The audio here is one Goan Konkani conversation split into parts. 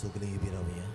सगळीं उबी रावया.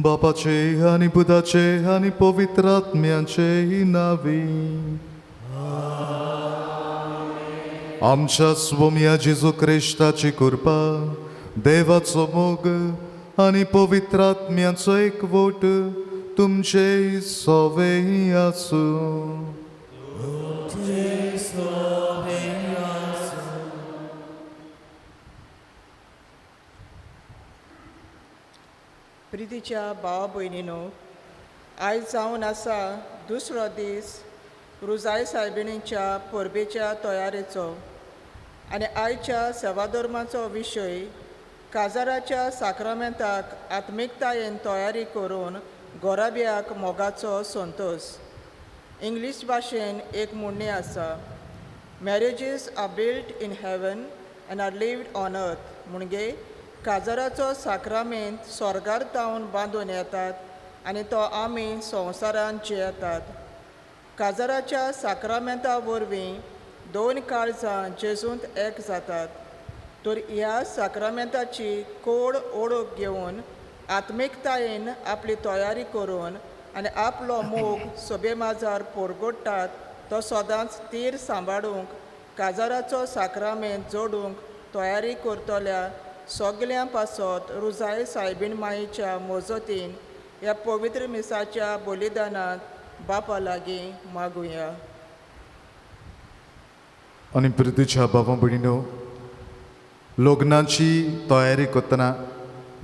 बापाचे आनी पुताचे आनी पवित्र आत्म्याचे नावी. आमच्या स्वम्या जेजू क्रिस्ताची कृपा, देवाचो मोग आनी पवित्र आत्म्याचो एकवट तुमचे सोवे आसूं. प्रितीच्या भावा भयणीनो, आयज जावन आसा दुसरो दीस रुजाय सायबिणीच्या परबेच्या तयारेचो आनी आयच्या सेवाधर्माचो विशय काजाराच्या साक्रामेंताक आत्मिकतायेन तयारी करून गोराब्याक मोगाचो संतोश. इंग्लीश भाशेन एक म्हणणी आसा, marriages are built in heaven and are lived on earth. म्हणजे काजाराचो साक्रामेंत स्वर्गार तावन बांदून येतात आनी तो आमी संवसारांत जियेतात. काजाराच्या साक्रामेंता वरवीं दोन काळजां जेजूंत एक जातात. तर ह्या साक्रामेंताची कोड ओळख घेवन आत्मिकतायेन आपली तयारी करून आनी आपलो मोग सभे माजार परगोडटात तो सदांच तीर सांबाळूंक काजाराचो साक्रामेंत जोडूंक तयारी करतल्या सगल्यां पासत रुजाय सायबीण मायेच्या मजतीन ह्या पवित्र मिसाच्या बलिदानांत बापा लागीं मागुया. आनी प्रितीच्या बाबा भयणीनो, लग्नाची तयारी करतना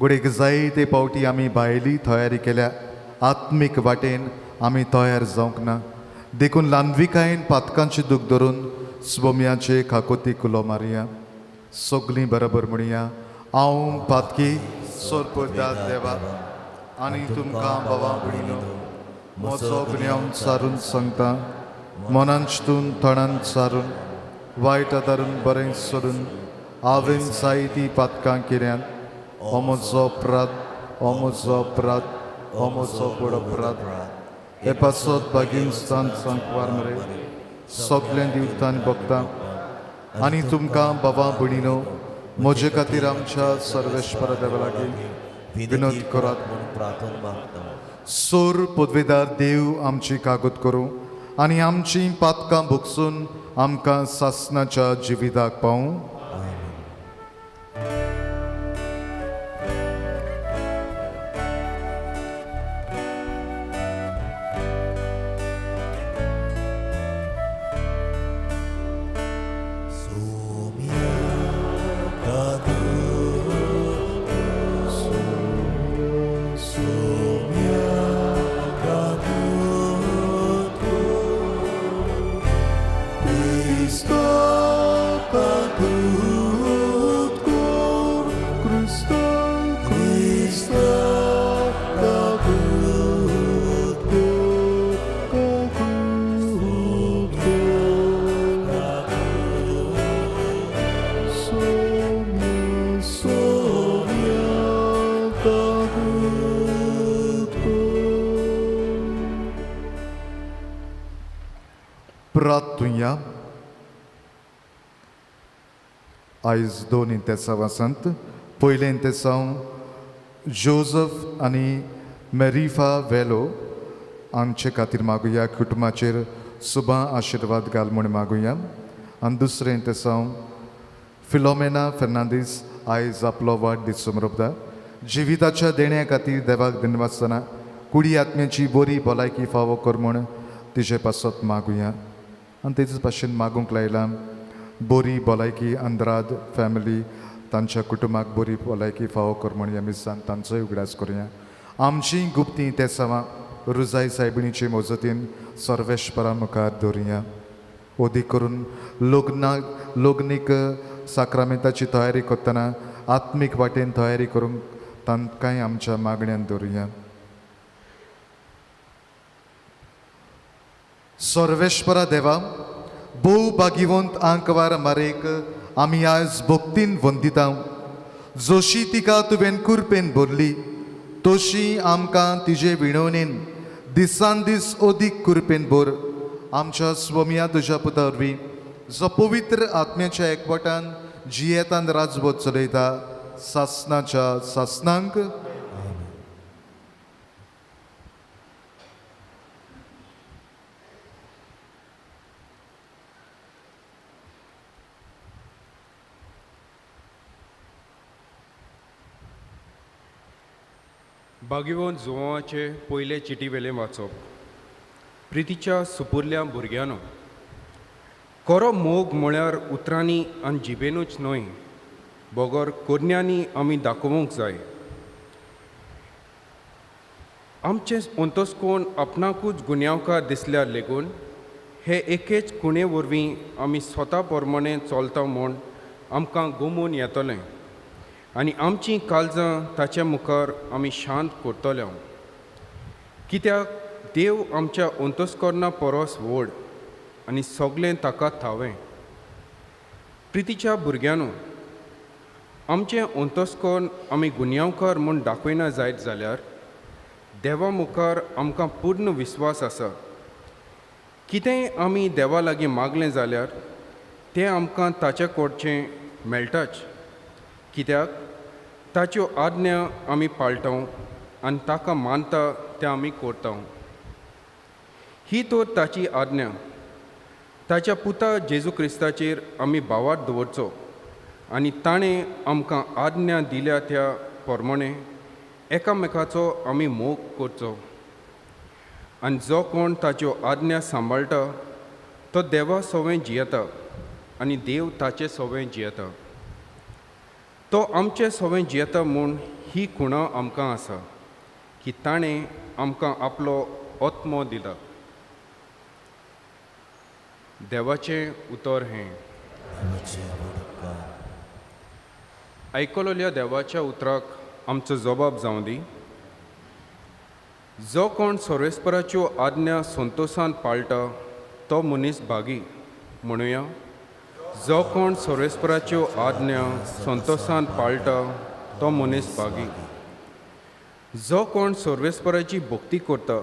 घडयेक जायते फावटी आमी भायली तयारी केल्या, आत्मीक वाटेन आमी तयार जावंक ना. देखून ल्हानविकायेन पातकांची दूख धरून स्वम्याचे खाकोती उलो मारया. सगलीं बरोबर म्हणया, हांव पातकी सोरपदार देवा आनी तुमकां बाबा भयणीनो म्हजो गुन्यांव सारून सांगता, मनान चिंतून तणान सारून वायट आदारून बरें सोडून हांवें जायतीं पातकां केल्यात. हो म्हजो अपराध, हो म्हजो अपराध, हो म्हजो व्हड अपराध. हे पासत बागीन सांकवार मरे सगळें दिवतान भोगता आनी तुमकां बाबा भयणीनो म्हजे खातीर आमच्या सर्वेश्वर देवा लागीं विनोद करात. सोर पदवेदार देव आमची कागद करूं आनी आमची पातकां भोगसून आमकां सासनाच्या जिविताक पावूं. Cristo, प्रार्थुया. आयज दोन इंतेसांव आसात. पयलें इंतेसांव जोजफ आनी मेरिफा वेलो हांचे खातीर मागुया, कुटुंबाचेर सुबा आशिर्वाद घाल म्हूण मागुया. आनी दुसरें इंतेसांव फिलोमेना फेर्नांदीस आयज आपलो वाडदीस समरपता. जिविताच्या देण्या खातीर देवाक दिनवासतना कुडी आत्म्याची बरी भलायकी फावो कर म्हूण तिजे पासत मागुया. आनी तेच भाशेन मागूंक लायलां बरी भलायकी अंद्राद फॅमिली तांच्या कुटुंबाक बरी भलायकी फावो कर म्हूण ह्या मिसान तांचोय उगडास करुया. आमची गुप्ती तेसांवां रुजाय सायबिणीचे मजतीन सर्वेश्वरा मुखार दवरुया. अदीक करून लग्ना लग्नीक साक्रामेंताची तयारी करतना आत्मीक वाटेन तयारी करूंक तांकांय आमच्या मागण्यान दवरुया. सर्वेश्वरा देवा, भोव भाग्यवंत आंकवार मारेक आमी आयज भक्तीन वंदिता. जशी तिका तुवें कुरपेन भरली तशी आमकां तिजे विणवणेन दिसान दीस अदीक कुरपेन भर. आमच्या स्वमिया तुज्या पुता वरवीं जो पवित्र आत्म्याच्या एकवटान जियेतान राजवत चलयता सासनाच्या सासनांक. बागिवोन जुवाचे पयले चिटी वेलें वाचप. प्रितीच्या सुपुरल्या भुरग्यांनो, खरो मोग म्हळ्यार उतरांनी आनी जिबेनूच न्हय बगर करण्यांनी आमी दाखोवंक जाय. आमचें अंतस्कोण आपणाकूच गुन्यांवकार दिसल्यार लेगून हे एकेच खुणे वरवीं आमी स्वता प्रमाणे चलता म्हूण आमकां गमून येतलें आनी आमचीं काळजां ताचे मुखार आमी शांत करतले. कित्याक देव आमच्या अंतस्करणा परस व्हड आनी सगळें ताका थावें. प्रितीच्या भुरग्यांनो, आमचें अंतस्करण आमी गुन्यांवकार म्हूण दाखयना जायत जाल्यार देवा मुखार आमकां पूर्ण विस्वास आसा. कितेंय आमी देवा लागीं मागलें जाल्यार तें आमकां ताचे कडचें मेळटाच. कित्याक ताच्यो आज्ञा आमी पाळटा आनी ताका मानता तें आमी करता. ही तर ताची आज्ञा, ताच्या पुता जेजू क्रिस्ताचेर आमी भावार्थ दवरचो आनी ताणें आमकां आज्ञा दिल्या त्या प्रमाणे एकामेकाचो आमी मोग करचो. आनी जो कोण ताच्यो आज्ञा सांबाळटा तो देवा सवें जियेता आनी देव ताचे सवें जियेता. तो आमचे सवें जियेता म्हूण ही खुणा आमकां आसा की ताणें आमकां आपलो आत्मो दिला. देवाचें उतर हें. आयकलोल्या देवाच्या उतराक आमचो जबाब जावं दी. जो कोण सर्वेस्पराच्यो आज्ञा संतोशान पाळटा तो मनीस भागी म्हणुया. जो कोण सर्वेस्पराच्यो आज्ञा संतोशान पाळटा तो मनीस भागी. जो कोण सर्वेस्पराची भक्ती करता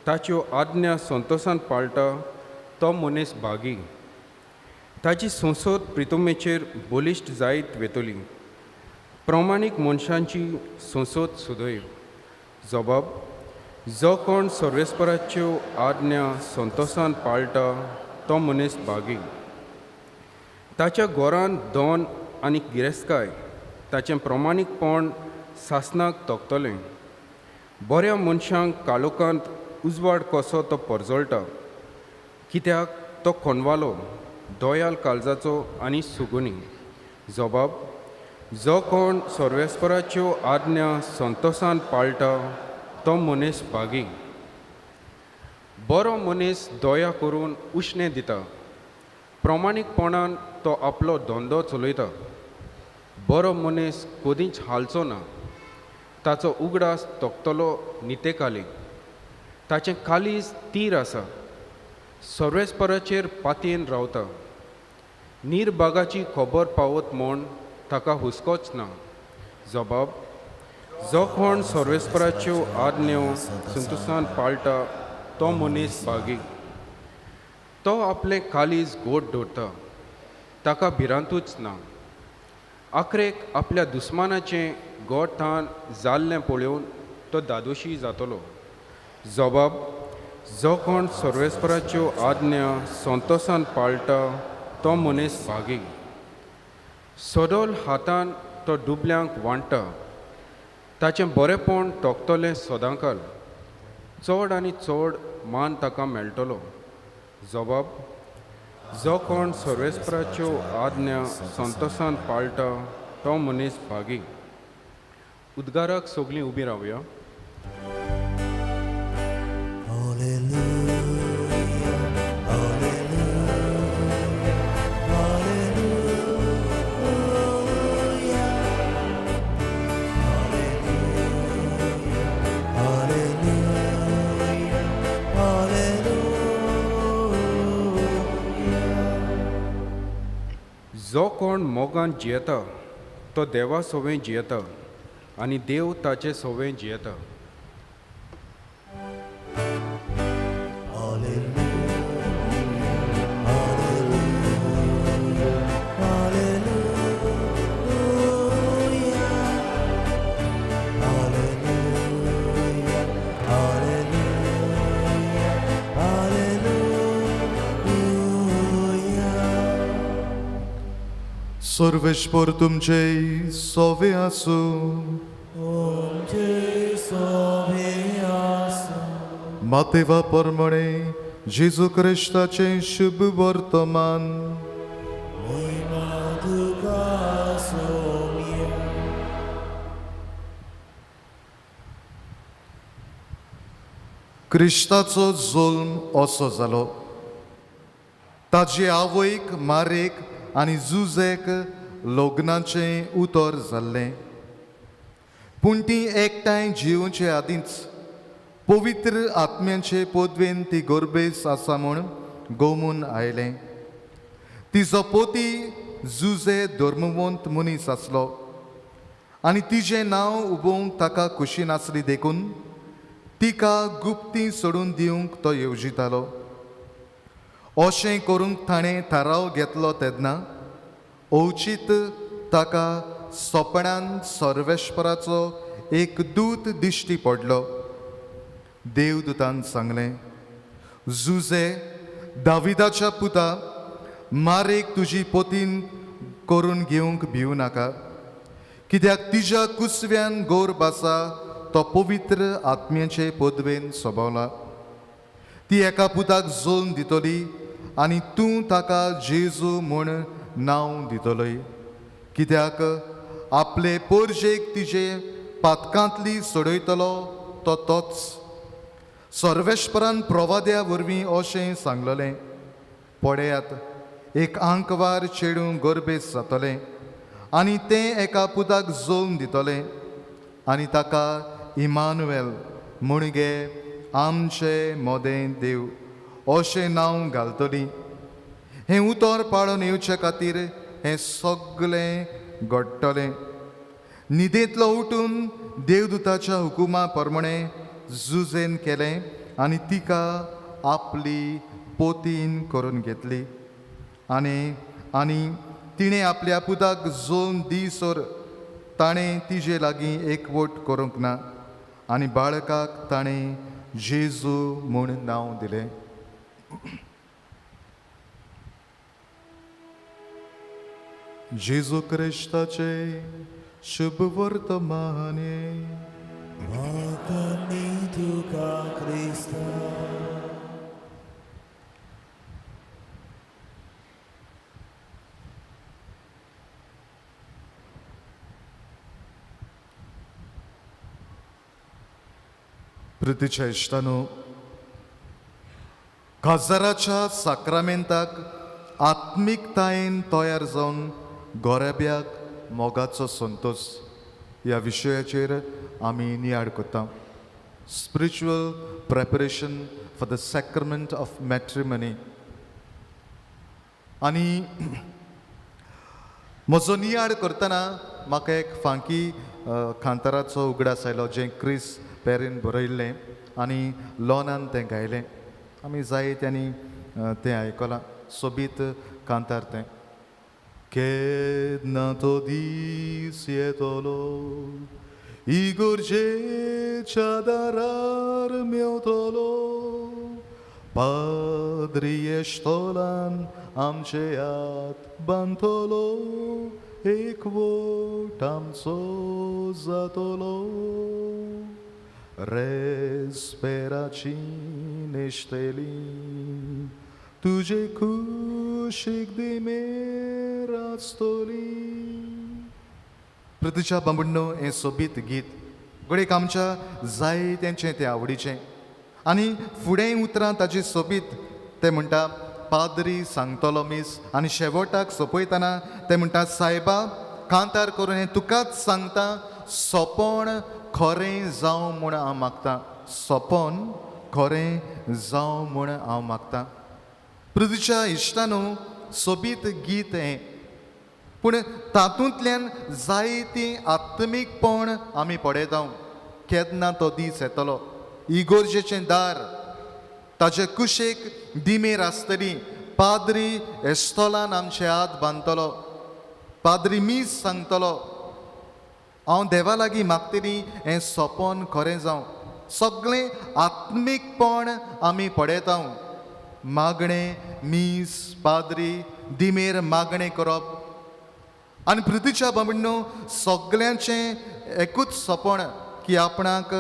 ताच्यो आज्ञा संतोशान पाळटा तो मनीस भागी. ताची संसद प्रितुमेचेर बलिश्ट जायत वेतली. प्रमाणीक मनशांची संसद सुदैव. जबाब, जो कोण सर्वेस्पराच्यो आज्ञा संतोशान पाळटा तो मनीस भागी. ताच्या घरान दोन आनी गिरेस्तकाय ताचें प्रमाणीकपण सासनाक तोखतलें. बऱ्या मनशांक काळोखांत उजवाड कसो तो परजळटा. कित्याक तो खणवालो, दयाल काळजाचो आनी सुगुनी. जबाब, जो कोण सर्वेस्पराच्यो आज्ञा संतोशान पाळटा तो मनीस भागी. बरो मनीस दया करून उश्णें दिता. प्रमाणीकपणान तो आपलो धंदो चलयता. बरो मनीस कदींच हालचो ना. ताचो उगडास तोखतलो नितेकाली. ताचें काळीज तीर आसा. सर्वेस्पराचेर पातयेन रावता. निर्भागाची खबर पावत म्हूण ताका हुस्कोच ना. जबाब, जो कोण सर्वेस्पराच्यो आज्ञो संतोशान पाळटा तो मनीस भागी. तो आपलें काळीज गोड दवरता, ताका भिरांतूच ना. आखरेक आपल्या दुस्मानाचें गोड थान जाल्लें पळोवन तो दादोशी जातलो. जबाब, जो कोण सर्वेस्पराच्यो आज्ञा संतोसान पाळटा तो मनीस भागी. सदोल हातान तो दुबल्यांक वांट्टा, ताचें बरेंपण तोखतलें सदांकाल. चड आनी चड मान ताका मेळटलो. जबाब, जो कोण सर्वेस्पराच्यो आज्ञा संतोसान पाळटा तो मनीस भागी. उद्गाराक सगळीं उबीं रावया. जो कोण मोगान जियेता तो देवा सोवें जियेता आनी देव ताचे सोवें जियेता. सर्वेश्वर तुमचे सोवे आसूं. मातेवा परमणे जेजू क्रिस्ताचें शुभ वर्तमान. क्रिस्ताचो जल्म असो जालो. ताजे आवयक मारेक आनी जुजेक लग्नाचें उतर जाल्लें. पूण ती एकठांय जिवचे आदींच पवित्र आत्म्याचे पदवेन ती गोरबेस आसा म्हूण गोमून आयलें. तिजो पोती जुजे धर्मवंत मनीस आसलो आनी तिजें नांव उबोवंक ताका खुशी नासली देखून तिका गुप्ती सोडून दिवंक तो येवजितालो. अशें करूंक ताणें थाराव घेतलो तेन्ना अवचीत ताका सोपणान सर्वेश्वराचो एक दूत दिश्टी पडलो. देवदूतान सांगलें, जुजे दाविदाच्या पुता, मारेक तुजी पोतीन करून घेवंक भिवू नाका, कित्याक तिज्या कुसव्यान गोर आसा तो पवित्र आत्म्याचे पदवेन सोबवला. ती एका पुताक जल्म दितली आनी तूं ताका जेजू म्हूण नांव दितलोय, कित्याक आपले पोरजेक तिजे पातकांतली सोडयतलो तो तोच. सर्वेश्वरान प्रवाद्या वरवीं अशें सांगलेलें, पळयात एक आंकवार चेडूं गर्भेस जातलें आनी तें एका पुताक जल्म दितलें आनी ताका इमानुएल म्हणगे आमचे मोदें देव अशें नांव घालतली. हें उतर पाळून येवचे खातीर हें सगळें घडटलें. न्हिदेंतलो उठून देवदूताच्या हुकुमा प्रमाणें जुजेन केलें आनी तिका आपली पोतीन करून घेतली. आनी आनी तिणें आपल्या पुताक जल्म दीसर ताणें तिजे लागीं एकवट करूंक ना आनी बाळकाक ताणें जेजू म्हूण नांव दिलें. जेजू क्रिस्ताचे शुभ वर्तमाने. तुका क्रिस्ता. प्रितीच्या इश्टानो, काजाराच्या साक्रामेंताक आत्मिकतायेन तयार जावन गोरेब्याक मोगाचो संतोश ह्या विशयाचेर आमी नियाळ करता. Spiritual preparation for the sacrament of matrimony. आनी म्हजो नियाळ करतना म्हाका एक फांकी कांताराचो उगडास आयलो जें क्रिस पेरीन बरयल्लें आनी लॉनान तें गायलें. आमी जायत्यांनी तें आयकलां. सोबीत कांतार तें. केन्ना तो दीस येतलो इगोर्जेच्या दारार मेवतलो, पाद्री एश्तोलान आमचे हात बांदतलो, एकवट आमचो जातलो, रेस्पेराची न्हेसतली तुजे कुशीक दिमेर आसतली. पृथ्वीच्या बांबुण्णो हें सोबीत गीत घडयेक आमच्या जायत्यांचें तें आवडीचें. आनी फुडें उतरां ताजी सोबीत. ते म्हणटा पाद्री सांगतलो मीस आनी शेवटाक सोंपयतना ते म्हणटा सायबा कांतार करून हें तुकाच सांगता, सोंपण खरें जावं म्हूण हांव मागतां, सोंपण खरें जावं म्हूण हांव मागतां. पृथ्वीच्या इश्टानू सोबीत गीत हें, पूण तातूंतल्यान जायतीं आत्मीकपण आमी पळयता. केन्ना तो दीस येतलो, इगोर्जेचें दार ताजे कुशेक दिमेर आसतली, पाद्री एस्तोलान आमचे हात बांदतलो, पाद्री मीस सांगतलो, हांव देवा लागीं मागतली हें सोंपण खरें जावं. सगळें आत्मीकपण आमी पळयता. मागणें, मीस, पाद्री, दिमेर मागणें करप. आनी पृथ्वीच्या बाबण्णो सगल्यांचें एकूच सपन की आपणाक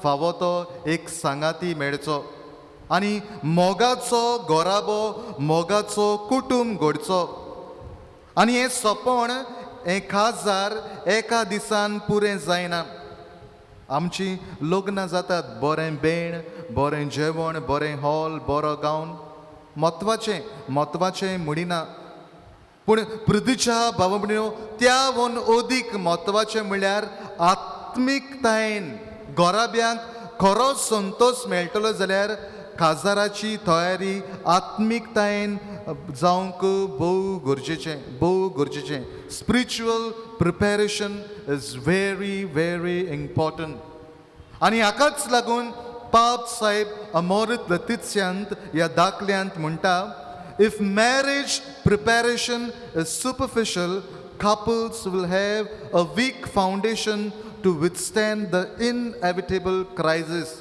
फावो तो एक सांगाती मेळचो आनी मोगाचो गोराबो, मोगाचो कुटूंब घडचो. आनी हें सपन हें खासदार एका दिसान पुरें जायना. आमची लग्नां जातात, बरें बेण, बरें जेवण, बरें हॉल, बरो गावन, म्हत्वाचें म्हत्वाचें म्हणिना, पूण पृथ्वीच्या भाव भयणीनो त्या वन अदीक म्हत्वाचें म्हणल्यार आत्मीकतायेन घराब्यांक खरो संतोश मेळटलो जाल्यार काजाराची तयारी आत्मीकतायेन जावंक भोव गरजेचें, भोव गरजेचें. Spiritual preparation is very very important. आनी हाकाच लागून पाप साहेब अमोरीत लतित्स्यांत ह्या दाखल्यांत म्हणटा, if marriage preparation is superficial, couples will have a weak foundation to withstand the inevitable crisis.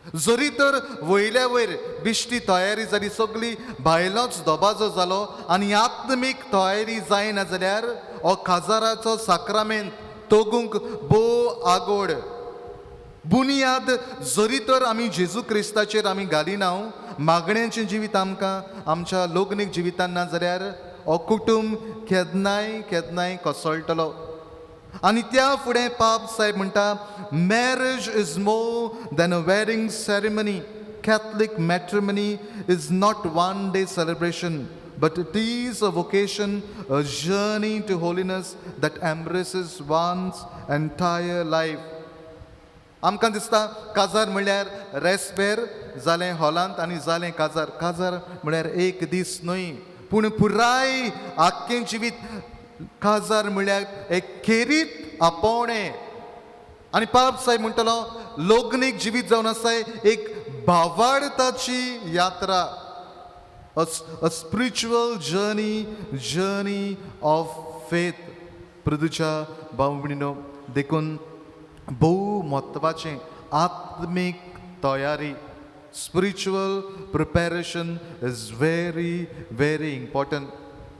जरी तर वयल्या वयर बिश्टी तयारी जाली, सगळी भायलोच दबाजो जालो आनी आत्मीक तयारी जायना जाल्यार हो काजाराचो साक्रामेंत तोगूंक भोव आगोड. बुनियाद जरी तर आमी जेजू क्रिस्ताचेर आमी घालिना, मागण्यांचें जिवीत आमकां आमच्या लग्नीक जिवितान ना जाल्यार हो कुटूंब केन्नाय केन्नाय कोसळटलो. आनी त्या फुडें पाप साहेब म्हणटा, marriage is more than a wedding ceremony. Catholic matrimony is not one day celebration, but it is a vocation, a journey to holiness that embraces one's entire life. आमकां दिसता काजार म्हणल्यार रेस्पेर जालें हॉलांत आनी जालें काजार. काजार म्हणल्यार एक दीस न्हय, पूण पुराय आख्खें जिवीत. काजार म्हणल्यार एक खेरीत आपोवणें. आनी पाप साहेब म्हणटलो लग्नीक जिवीत जावन आसा एक भावार्थाची यात्रा, a spiritual journey, journey of faith. पृथ्वीच्या भाव भयणीनो देखून भोव म्हत्वाचें आत्मीक तयारी, spiritual preparation is very very important.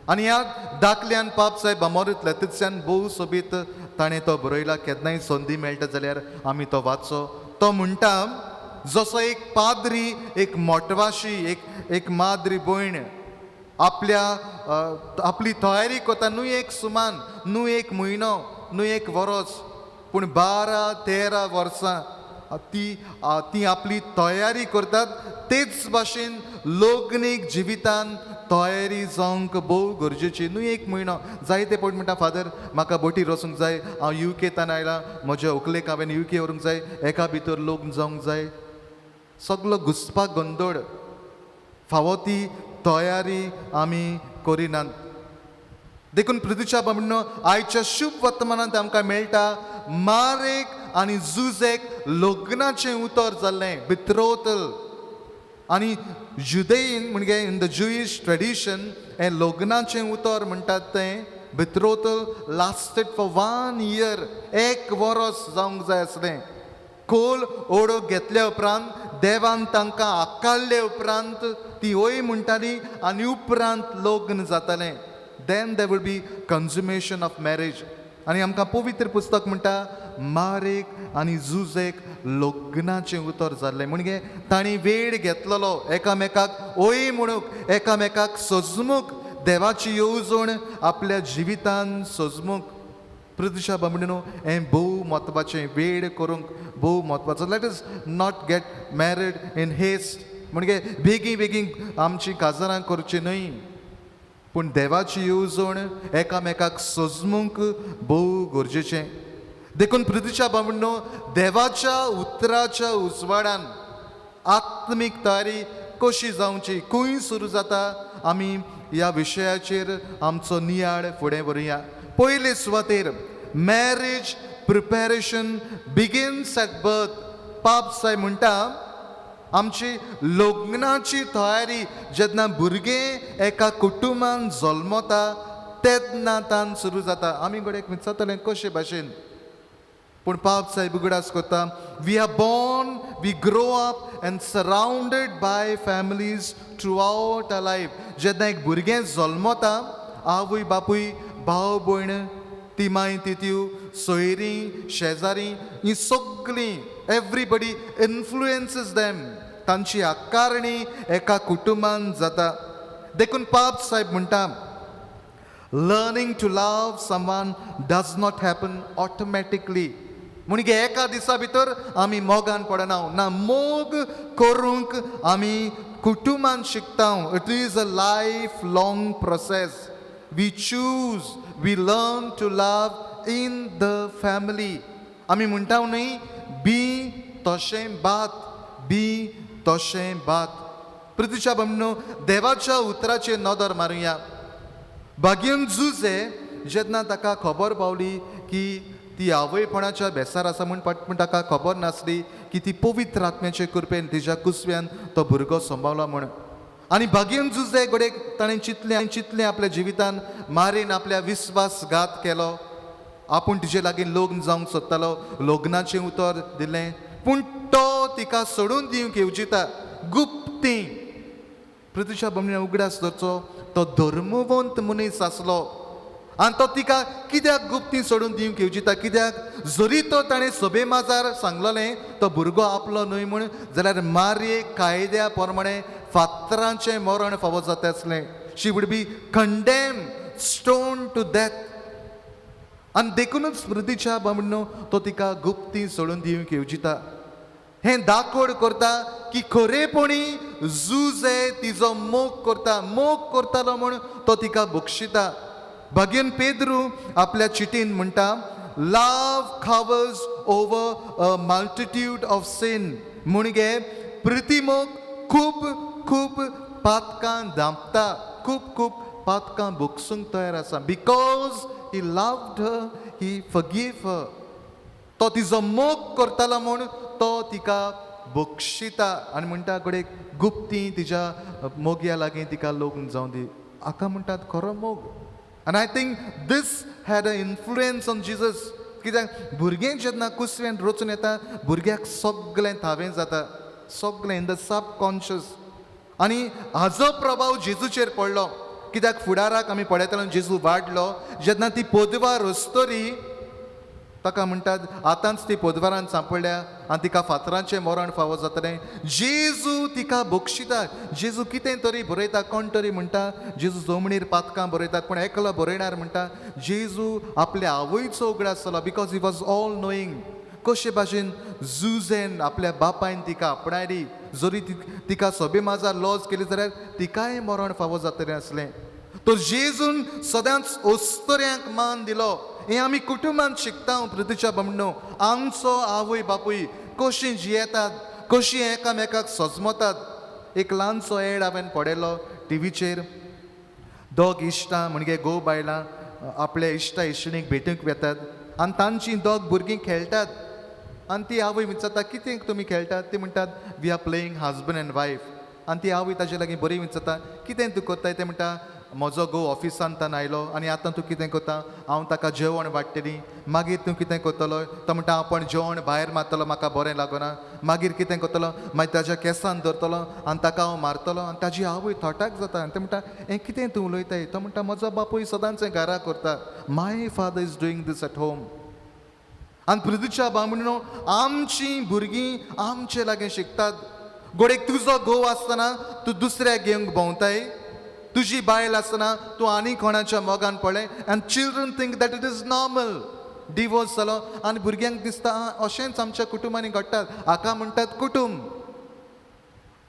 आनी ह्या दाखल्यान पाप साहेब अमोरीत लतित्स्यान भोव सोबीत ताणें तो बरयला. केन्नाय संदी मेळटा जाल्यार आमी तो वाचचो. तो म्हणटा जसो एक पाद्री, एक मोटवाशी, एक एक माद्री भयण आपल्या आपली तयारी करता, न्हू एक सुमान, न्हू एक म्हयनो, न्हू एक वरोस, पूण 12-13 वर्सां ती ती आपली तयारी करतात. तेच भाशेन लग्नीक जिवितान तयारी जावंक भोव गरजेची. न्हू एक म्हयनो जायते पट म्हणटा फादर म्हाका बोटीर वचूंक जाय, हांव युकेतान आयलां, म्हज्या व्हंकलेक हांवें युके व्हरूंक जाय, एका भितर लग्न जावंक जाय. सगलो घुसपाक गोंदळ, फावो ती तयारी आमी करिनात. देखून पृथ्वीच्या बाबणो आयच्या शुभ वर्तमानांत आमकां मेळटा मारेक आनी जुजेक लग्नाचें उतर जाल्लें बित्रोतल. आनी जुदेयीन म्हणजे इन the Jewish tradition हें लग्नाचें उतर म्हणटात तें betrothal lasted for 1 year, एक वरस जावंक जाय आसलें. खोल ओडो घेतल्या उपरांत देवान तांकां आकारले उपरांत ती हय म्हणटाली आनी उपरांत लग्न जातालें. Then there will be consummation of marriage. आनी आमकां पवित्र पुस्तक म्हणटा मारेक आनी जुजेक लग्नाचें उतर जाल्लें. म्हणजे तांणी वेळ घेतलेलो एकामेकाक हय म्हणूंक, एकामेकाक सजमूंक, देवाची येवजण आपल्या जिवितान सजमूंक. प्रतिशा बामणीनो हें भोव म्हत्वाचें, वेळ करूंक भोव म्हत्वाचो. Let us not get married in haste, म्हणजे बेगीन बेगीन आमची काजारां करची न्हय, पूण देवाची येवजण एकामेकाक सजमूंक भोव गरजेचें. देखून प्रतिशा बामणीनो देवाच्या उतराच्या उजवाडान आत्मीक तयारी कशी जावची, खंय सुरू जाता, आमी ह्या विशयाचेर आमचो नियाळ फुडें व्हरुया. पयले सुवातेर marriage preparation begins at birth. पाप साहेब म्हणटा आमची लग्नाची तयारी जेन्ना भुरगें एका कुटुंबान जल्मता तेन्ना तान सुरू जाता. आमी घडयेक विचारतले कशे भाशेन, पूण पाप साहेब उगडास करता we are born, we grow up and surrounded by families throughout a life. जेन्ना एक भुरगें जल्मता आवय बापूय, भाव भयण, तिमाय तित्यो, सोयरीं शेजारी, ही सगळीं एवरीबडी इन्फ्लुएन्सीस देम, तांची आकारणी एका कुटुंबान जाता. देखून पाप साहेब म्हणटा learning to love someone does not happen automatically. म्हणजे एका दिसा भितर आमी मोगान पडना ना, मोग करूंक आमी कुटुंबान शिकता. It is a life long process. We choose, we learn to love in the family. आमी म्हणटा न्हय बी तशें भात, बी तशें भात. प्रतिशा बामणो देवाच्या उतराचेर नदर मारुया. भाग्यन जुजे जेन्ना ताका खबर पावली की ती आवयपणाच्या बेसार आसा म्हूण, पूण ताका खबर नासली की ती पवित्र आत्म्याचे कृपेन तिज्या कुसव्यान तो भुरगो सांबाळ्ळो म्हूण. आनी भाग्यन जुजे घडयेक ताणें चिंतलें आनी चिंतलें आपल्या जिवितान मारीन आपल्या विस्वासघात केलो, आपूण तिजे लागीं लग्न जावंक सोदतालो, लग्नाचें उतर दिलें, पूण तो तिका सोडून दिवंक येवजिता गुप्ती. प्रतिशा बामणीन उगडास धरचो तो धर्मवंत मनीस आसलो आनी तो तिका कित्याक गुप्ती सोडून दिवंक येवजिता, कित्याक जरी तो ताणें सभे माजार सांगलेलें तो भुरगो आपलो न्हय म्हूण, जाल्यार मारये कायद्या प्रमाणे फातरांचें मरण फावो जाता आसलें. She would be condemn, stone to death. आनी देखुनूच स्मृतीच्या बामणो तो तिका गुप्ती सोडून दिवंक येवजिता. हें दाखोड करता की खरेपणी जुजे तिजो मोग करता, मोग करतालो म्हूण तो तिका बक्षिता. भाग्यन पेद्रू आपल्या चिटीन म्हणटा love covers over a multitude of sin. म्हणजे प्रितीमोग खूब खूब पातकां धांपता, खूब खूब पातकां भोगसूंक तयार आसा. Because he loved her, he forgive her. तो तिजो मोग करतालो म्हूण तो तिका बक्षिता आनी म्हणटा घडयेक गुप्ती तिज्या मोगया लागीं तिका लग्न जावं दी. हाका म्हणटात खरो मोग. आनी I think this had a influence on Jesus. कित्याक भुरगें जेन्ना कुसव्यान रचून येता भुरग्याक सगळें थावें जाता, सगळें इन the सबकॉन्शियस. आनी हाजो प्रभाव जेजूचेर पडलो. कित्याक फुडाराक आमी पळयतले जेजू वाडलो जेन्ना ती पोदवार रस्तरी ताका म्हणटात आतांच ती पोदवारान सांपडल्या आनी तिका फातरांचें मरण फावो जातलें. जेजू तिका बक्षिता. जेजू कितें तरी बरयता, कोण तरी म्हणटा जेजू जमणीर पातकां बरयतात, पूण एकलो बरयणार म्हणटा जेजू आपल्या आवयचो उगडास जालो, because he was all knowing. कशे भाशेन जुजेन आपल्या बापायन तिका आपणायली, जरी तिका सभे माजार लॉज केली जाल्यार तिकाय मरण फावो जातलें आसलें. तर जेजून सदांच अस्तुऱ्यांक मान दिलो. हें आमी कुटुंबांत शिकता. प्रतिच्या बामणो आमचो आवय बापूय कशीं जियेतात, कशीं एकामेकाक सजमतात. एक ल्हानसो एड हांवें पळयलो टिवीचेर. दोग इश्टां म्हणजे घोव बायलां आपल्या इश्टा इश्टिणीक भेटूंक वेतात आनी तांचीं दोग भुरगीं खेळटात. आनी ती आवय विचारता कितें तुमी खेळटात? ती म्हणटात we are playing husband and wife. आनी ती आवय ताजे लागीं बरी विचारता, कितें तूं करताय? तें म्हणटा, म्हजो घोव ऑफिसांतल्यान आयलो आनी आतां तूं कितें करता? हांव ताका जेवण वाडटली. मागीर तूं कितें करतलो? तो म्हणटा, हांव पण जेवण भायर मारतलो, म्हाका बरें लागना. मागीर कितें करतलो? मागीर ताज्या केंसान धरतलो आनी ताका हांव मारतलो. आनी ताजी आवय थटाक जाता आनी तें म्हणटा, हें कितें तूं उलयताय? तो म्हणटा, म्हजो बापूय सदांच हें घरा करता. My father is doing this at home. आनी पृथ्वीच्या बामणो आमचीं भुरगीं आमचे लागीं शिकतात. गोडेक तुजो घोव आसतना तूं दुसऱ्याक घेवंक भोंवताय, तुजी बायल आसतना तूं आनी कोणाच्या मोगान पडलें. And children think that it is normal. Divorce जालो आनी भुरग्यांक दिसता अशेंच आमच्या कुटुंबांनी घडटात, हाका म्हणटात कुटुंब.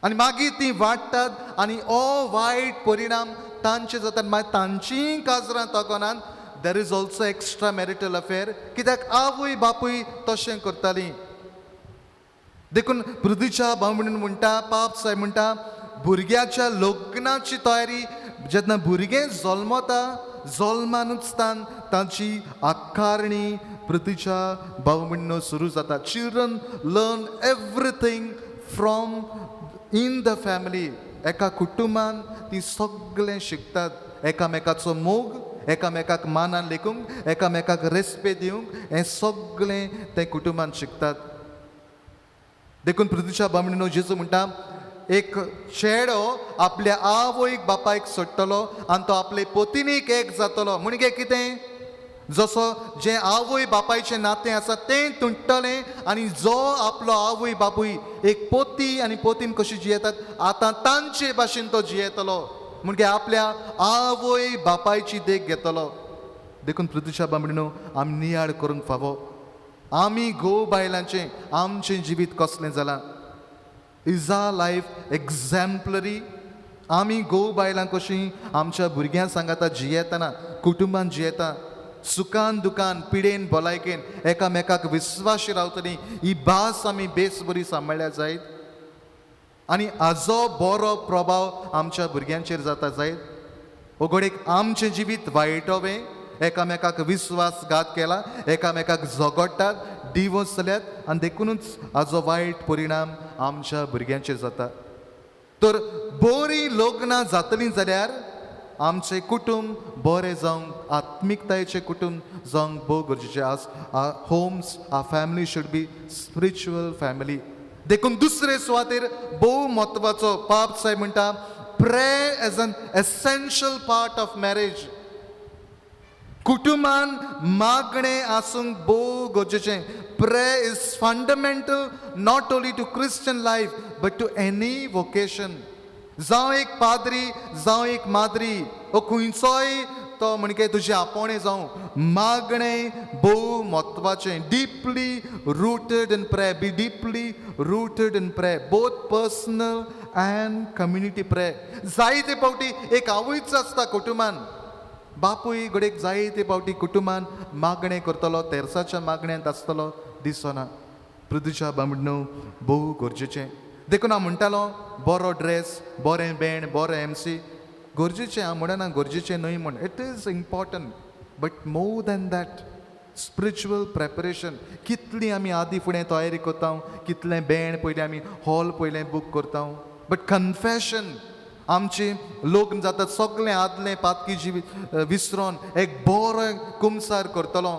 आनी मागीर ती वाडटात आनी हो वायट परिणाम तांचे जातात. मागीर तांचीय काजरां तगनात. There is also extra marital affair, कित्याक आवय बापूय तशें करतालीं. देखून पृथ्वीच्या भाव म्हणटा, पाप साहेब म्हणटा, भुरग्याच्या लग्नाची तयारी जेन्ना भुरगें जल्मता जल्मानूच तांची आकारणी पृथ्वीच्या भाव म्हणून सुरू जाता. Children learn everything from in the family. एका कुटुंबान ती सगळें शिकतात. एकामेकाचो मोग, एकामेकाक मानान लेखूंक, एकामेकाक रेस्पेद दिवंक, हें सगळें ते कुटुंबान शिकतात. देखून पृथ्वीच्या बामणीनो जेजू म्हणटा, एक चेडो आपल्या आवयक बापायक सोडटलो आनी तो आपले पोतिनीक एक जातलो. म्हणजे कितें? जसो जें आवय बापायचें नातें आसा तें तुटलें आनी जो आपलो आवय बापूय एक पोती आनी पोतीन कशी जियेतात आतां तांचे भाशेन तो जियेतलो. म्हणजे आपल्या आवय बापायची देख घेतलो. देखून पृथ्वीच्या बामणीनो आमी नियाळ करूंक फावो. आमी घोव बायलांचें आमचें जिवीत कसलें जालां? Is our life exemplary? आमी घोव बायलां कशीं आमच्या भुरग्यां सांगाता जियेतना, कुटुंबान जियेता, सुखान दुखान, पिडेन भलायकेन एकामेकाक विस्वाशी रावतलीं, ही भास आमी बेस बरी सांबाळ्ळ्या जायत आनी हाजो बरो प्रभाव आमच्या भुरग्यांचेर जाता जायत. ओगडेक आमचें जिवीत वायटोवें, एकामेकाक विस्वासघात केला, एकामेकाक झगडटात, डिवोर्स जाल्यात आनी देखुनूच हाजो वायट परिणाम आमच्या भुरग्यांचेर जाता. तर बरीं लग्नां जातलीं जाल्यार आमचें कुटुंब बरें जावंक, आत्मिकतायेचें कुटुंब जावंक भोव गरजेचें. आज our homes, our family should be spiritual family. देखून दुसरे सुवातेर भोव म्हत्वाचो पाप साहेब म्हणटा, pray as an essential part of marriage. कुटुंबान मागणें आसूंक भोव गरजेचें. Pray is fundamental not only to Christian life but to any vocation. जावं एक पाद्री, जावं एक माद्री, ओ खंयचोय तो म्हणजे तुजें आपोवणें जावं, मागणें भोव म्हत्वाचें. Deeply rooted in prayer, be deeply rooted in prayer, both personal and community prayer. जायते फावटी एक आवयच आसता कुटुंबान, बापूय घडयेक जायते फावटी कुटुंबान मागणें करतलो, तेरसाच्या मागण्यांत आसतलो दिसना. पृथ्वीच्या बामणो भोव गरजेचें. देखून हांव म्हणटालो, बरो ड्रेस, बरें बँड, बरो एमसी गरजेचें. हांव म्हणना गरजेचें न्हय म्हण, it is important, but more than that spiritual preparation. कितली आमी आदी फुडें तयारी करता, कितलें बँड पयलीं आमी हॉल पयलें बूक करता, बट कन्फेशन आमचें लग्न जाता सगळें आदलें पातकी जिवीत विसरोन एक बरो कुमसार करतलो.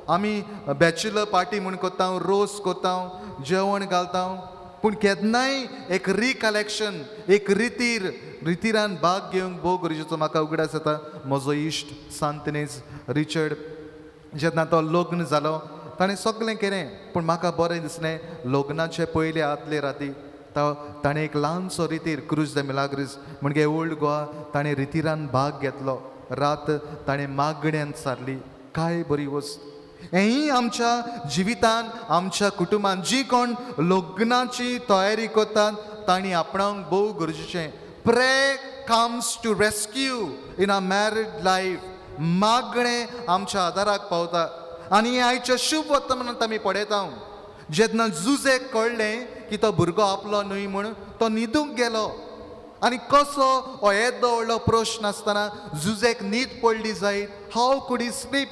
आमी बॅचलर पार्टी म्हूण करता, रोस करता, जेवण घालता, पूण केन्नाय एक रिकलेक्शन, एक रितीर, रितीरान भाग घेवंक भोव गरजेचो. म्हाका उगडास येता म्हजो इश्ट सांतनेज रिचर्ड, जेन्ना तो लग्न जालो ताणें सगळें केलें, पूण म्हाका बरें दिसलें लग्नाचे पयले आदले राती ताणें एक ल्हानसो रितीर क्रूज the Milagres म्हणजे ओल्ड गोवा ताणें रितीरान भाग घेतलो. रात ताणें मागण्यान सारली. काय बरी वस्त. हेंय आमच्या जिवितान, आमच्या कुटुंबान जी कोण लग्नाची तयारी करतात तांणी आपणाक भोव गरजेचें. Pray comes to rescue in our married life. मागणें आमच्या आदाराक पावता. आनी आयच्या शुभ वर्तमानांत आमी पळयता, जेन्ना जुजेक कळ्ळें की तो भुरगो आपलो न्हय म्हूण तो न्हिदूंक गेलो आनी कसो हो येदो व्हडलो प्रश्न आसतना जुजेक न्हीद पडली जायत? How could he sleep?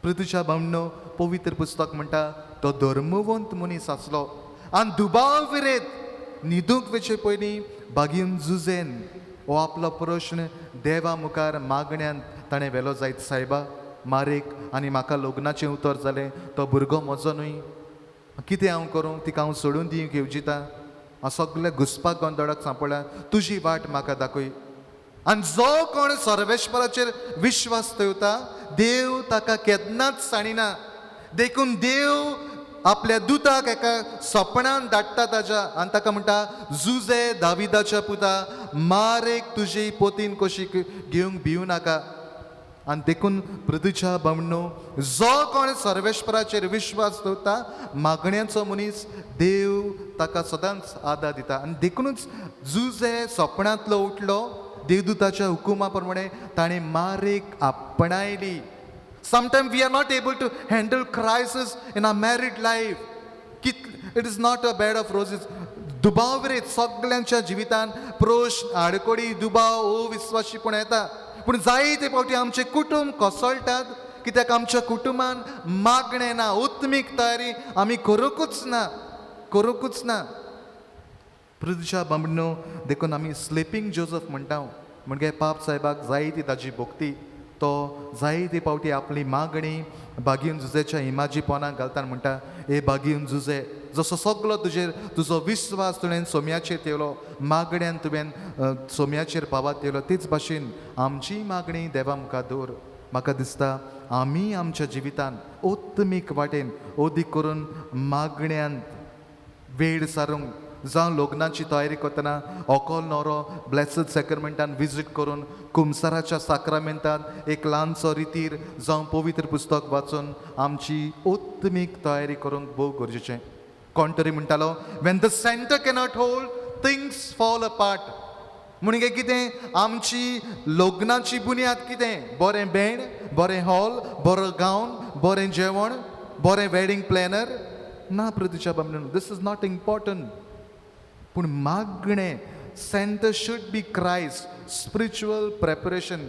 पृथ्वीच्या भावनो पवित्र पुस्तक म्हणटा तो धर्मवंत मनीस आसलो आनी दुबाव विरेत न्हिदूंक वचचे पयलीं बागीन जुजेन हो आपलो प्रश्न देवा मुखार मागण्यान ताणें व्हेलो जायत, सायबा मारेक आनी म्हाका लग्नाचें उतर जालें, तो भुरगो म्हजो न्हय, कितें हांव करूं, तिका हांव सोडून दिवंक येवजिता, हांव सगल्या घुसपाक गोंदळाक सांपडला, तुजी वाट म्हाका दाखय. आनी जो कोण सर्वेश्वराचेर विश्वास दवरता देव ताका केन्नाच सांडिना. देखून देव आपल्या दुताक एका सपनान धाडटा ताज्या आनी ताका म्हणटा, जुजे दाविदाच्या पुता, मारेक तुजी पोतीन कशी घेवंक भिवू नाका. आनी देखून पृथ्वीच्या बामणो जो कोण सर्वेश्वराचेर विश्वास दवरता मागण्याचो मनीस देव ताका सदांच आदार दिता. आनी देखूनच जुजे सपनांतलो उठलो, देवदूताच्या हुकुमा प्रमाणे ताणें मारेक आपणायली. Sometimes we are not able to handle crisis in our married life. It is not a bed of roses. दुबाव रे सगल्यांच्या जिवितान प्रश्न, आडकोडी, दुबाव, अविस्वासीपण येता. पूण जायते फावटी आमचें कुटुंब कोसळटात कित्याक आमच्या कुटुंबान मागणें ना, उत्मीक तयारी आमी करूंकूच ना, करूंकूच ना. पृथ्वीच्या बामणो देखून आमी स्लिपींग जोजफ म्हणटा. म्हणजे पाप साहेबाक जायती ताजी भक्ती, तो जायते फावटी आपली मागणी बागीन जुजेच्या इमाजी पोनाक घालता म्हणटा, ए बागीन जुजे, जसो सगलो तुजेर तुजो विश्वास तुवें सोम्याचेर ठेवलो, मागण्यान तुवें सोम्याचेर पावात ठेवलो, तेच भाशेन आमची मागणी देवा मुखार दवर. म्हाका दिसता आमी आमच्या जिवितान उत्मीक वाटेन अदीक करून मागण्यान वेळ सारूंक, जावं लग्नाची तयारी करतना ऑकल नवरो ब्लेसड सेक्रमेंटान विजीट करून, कुमसाराच्या साक्रामेंतान एक ल्हानसो रितीर जावं पवित्र पुस्तक वाचून आमची उत्मीक तयारी करूंक भोव गरजेचें. कोण तरी म्हणटालो, when the centre cannot hold things fall apart. म्हणजे कितें, आमची लग्नाची बुन्याद कितें, बरें बँड, बरें हॉल, बरो गावन, बरें जेवण, बरें वेडींग प्लॅनर ना. प्रतिच्या बाबतींत this is not important. पूण मागणें, centre should be Christ, spiritual preparation.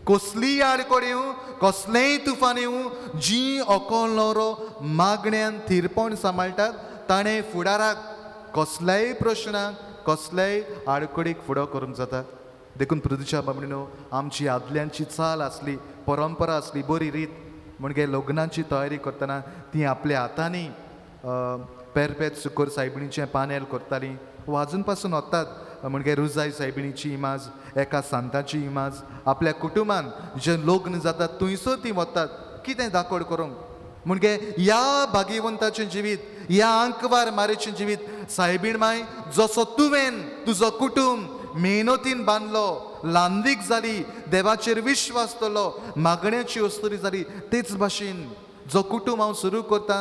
कसलीय आडकोड येवं, कसलेंय तुफान येवं, जी ऑकल नवरो मागण्यान थिरपण सांबाळटात ताणें फुडाराक कसल्याय प्रश्नाक, कसल्याय आडकडीक फुडो करूंक जाता. देखून पृथ्वीच्या बाबणीनो आमची आदल्यांची चाल आसली, परंपरा आसली, बरी रीत म्हणजे लग्नाची तयारी करतना ती आपल्या हातांनी पेरपेत सुकोर सायबिणीचें पानेल करतालीं. वाजून पासून वतात म्हणजे रुजाय सायबिणीची इमाज, एका सांताची इमाज आपल्या कुटुंबान जे लग्न जातात थंयसर ती वतात कितें दाखोड करूंक. म्हणजे ह्या भाग्यवंताचें जिवीत, ह्या आंकवार मारेचें जिवीत, सायबीण माय जसो तुवें तुजो कुटुंब मेहनतीन बांदलो, ल्हानवीक जाली, देवाचेर विश्वास दवरलो, मागण्याची अस्तुरी जाली, तेच भाशेन जो कुटुंब हांव सुरू करता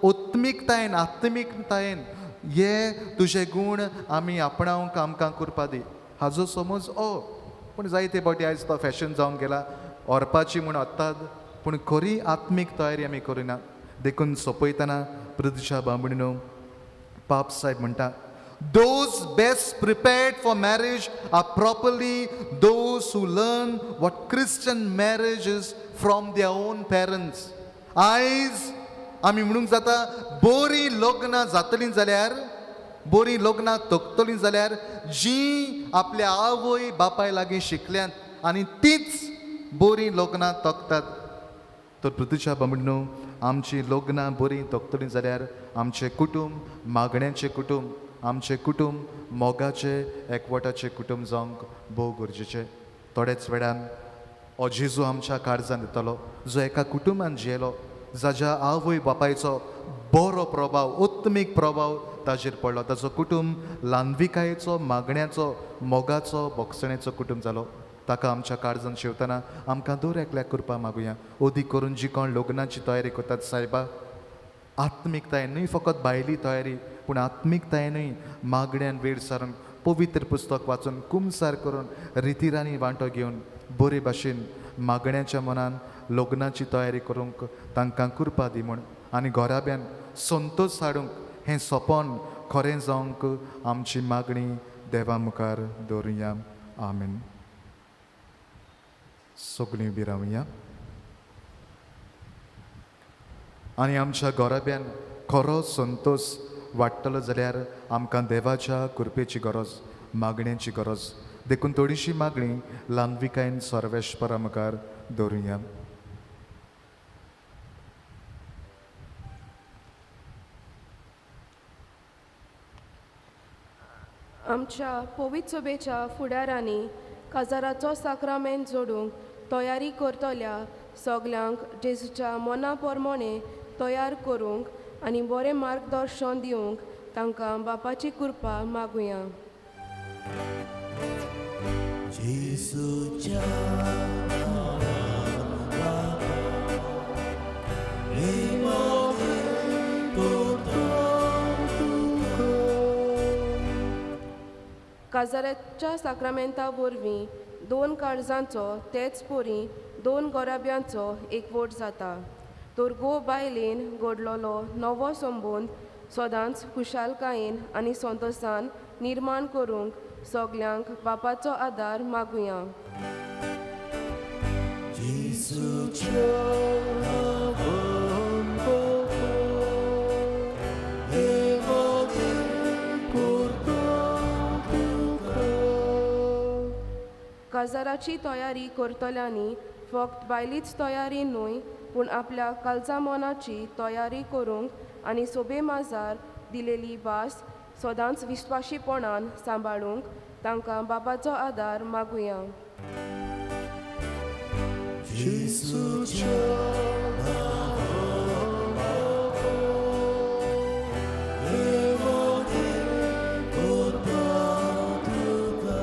उत्मीकतायेन, आत्मीकतायेन हे तुजे गूण आमी आपणावंक आमकां करपा दी. हाजो समज ओ पूण जायते फावटी आयज तो फॅशन जावन गेला, व्हरपाची म्हूण वतात, पूण खरी आत्मीक तयारी आमी करिना. देखून सोंपयतना पृथ्वीच्या बामणीनो पाप साहेब म्हणटा, Those best prepared for marriage are properly those who learn what Christian marriage is from their own parents. आयज आमी म्हणूंक जाता बरीं लग्नां जातलीं जाल्यार, बरीं लग्नां तकतलीं जाल्यार जीं आपल्या आवय बापाय लागीं शिकल्यांत आनी तीच बरीं लग्नां तकतात. तर पृथ्वीच्या बामणीनो आमचीं लग्नां बरीं तकतलीं जाल्यार आमचें कुटुंब मागण्याचें कुटुंब, आमचें कुटुंब मोगाचें, एकवटाचें कुटुंब जावंक भोव गरजेचें. थोड्याच वेळान हो जेजू आमच्या काळजान येतलो, जो एका कुटुंबान जियेलो, जाज्या आवय बापायचो बरो प्रभाव, उत्मीक प्रभाव ताजेर पडलो, ताजो कुटुंब ल्हानविकायेचो, मागण्याचो, मोगाचो, भोगसण्याचो कुटुंब जालो. ताका आमच्या काळजान शेवतना आमकां दर एकल्याक कृपा मागुया. अदीक करून जी कोण लग्नाची तयारी करतात सायबा, आत्मीकतायेन न्हय फकत भायली तयारी, पूण आत्मीकतायेनूय मागण्यान वेळ सारून, पवित्र पुस्तक वाचून, कुमसार करून, रितिरांनी वांटो घेवन बरे भाशेन मागण्याच्या मनान लग्नाची तयारी करूंक तांकां कृपा दी म्हूण, आनी घराब्यान संतोश हाडूंक हें सपन खरें जावंक आमची मागणी देवा मुखार दवरुया. आमेन. सगळीं उबी रावया आनी आमच्या घराब्यान खरो संतोश वाडटलो जाल्यार आमकां देवाच्या कृपेची गरज. मागण्यांची गरज. देखून थोडीशी मागणी ल्हानविकायेन सर्वेश्वरा मुखार दवरुया. आमच्या पवित्र सभेच्या फुडारांनी काजाराचो साक्रामेंत जोडूंक तयारी करतल्या सगल्यांक जेजूच्या मना प्रमाणें तयार करूंक आनी बरें मार्गदर्शन दिवंक तांकां बापाची कृपा मागुया. जेजूच्या नांवान बापा, हे मोगे करता तुका. काजाराच्या साक्रामेंता वरवीं दोन काळजांचो तेच परी दोन गोराब्यांचो एकवट जाता. तर घोव बायलेन घडलेलो नवो संबंद सदांच खुशालकायेन आनी संतोसान निर्माण करूंक सगल्यांक बापाचो आदार मागुया. जेजूच्या नांवान बापा, हे मोगे करता तुका. काजाराची तयारी करतल्यांनी फक्त बायलीच तयारी न्हय पूण आपल्या काळजा मनाची तयारी करूंक आनी सोबे माजार दिलेली भास सदांच विस्वाशीपणान सांबाळूंक तांकां बापाचो आदार मागुया. जेजूच्या नांवान बापा, हे मोगे करता तुका.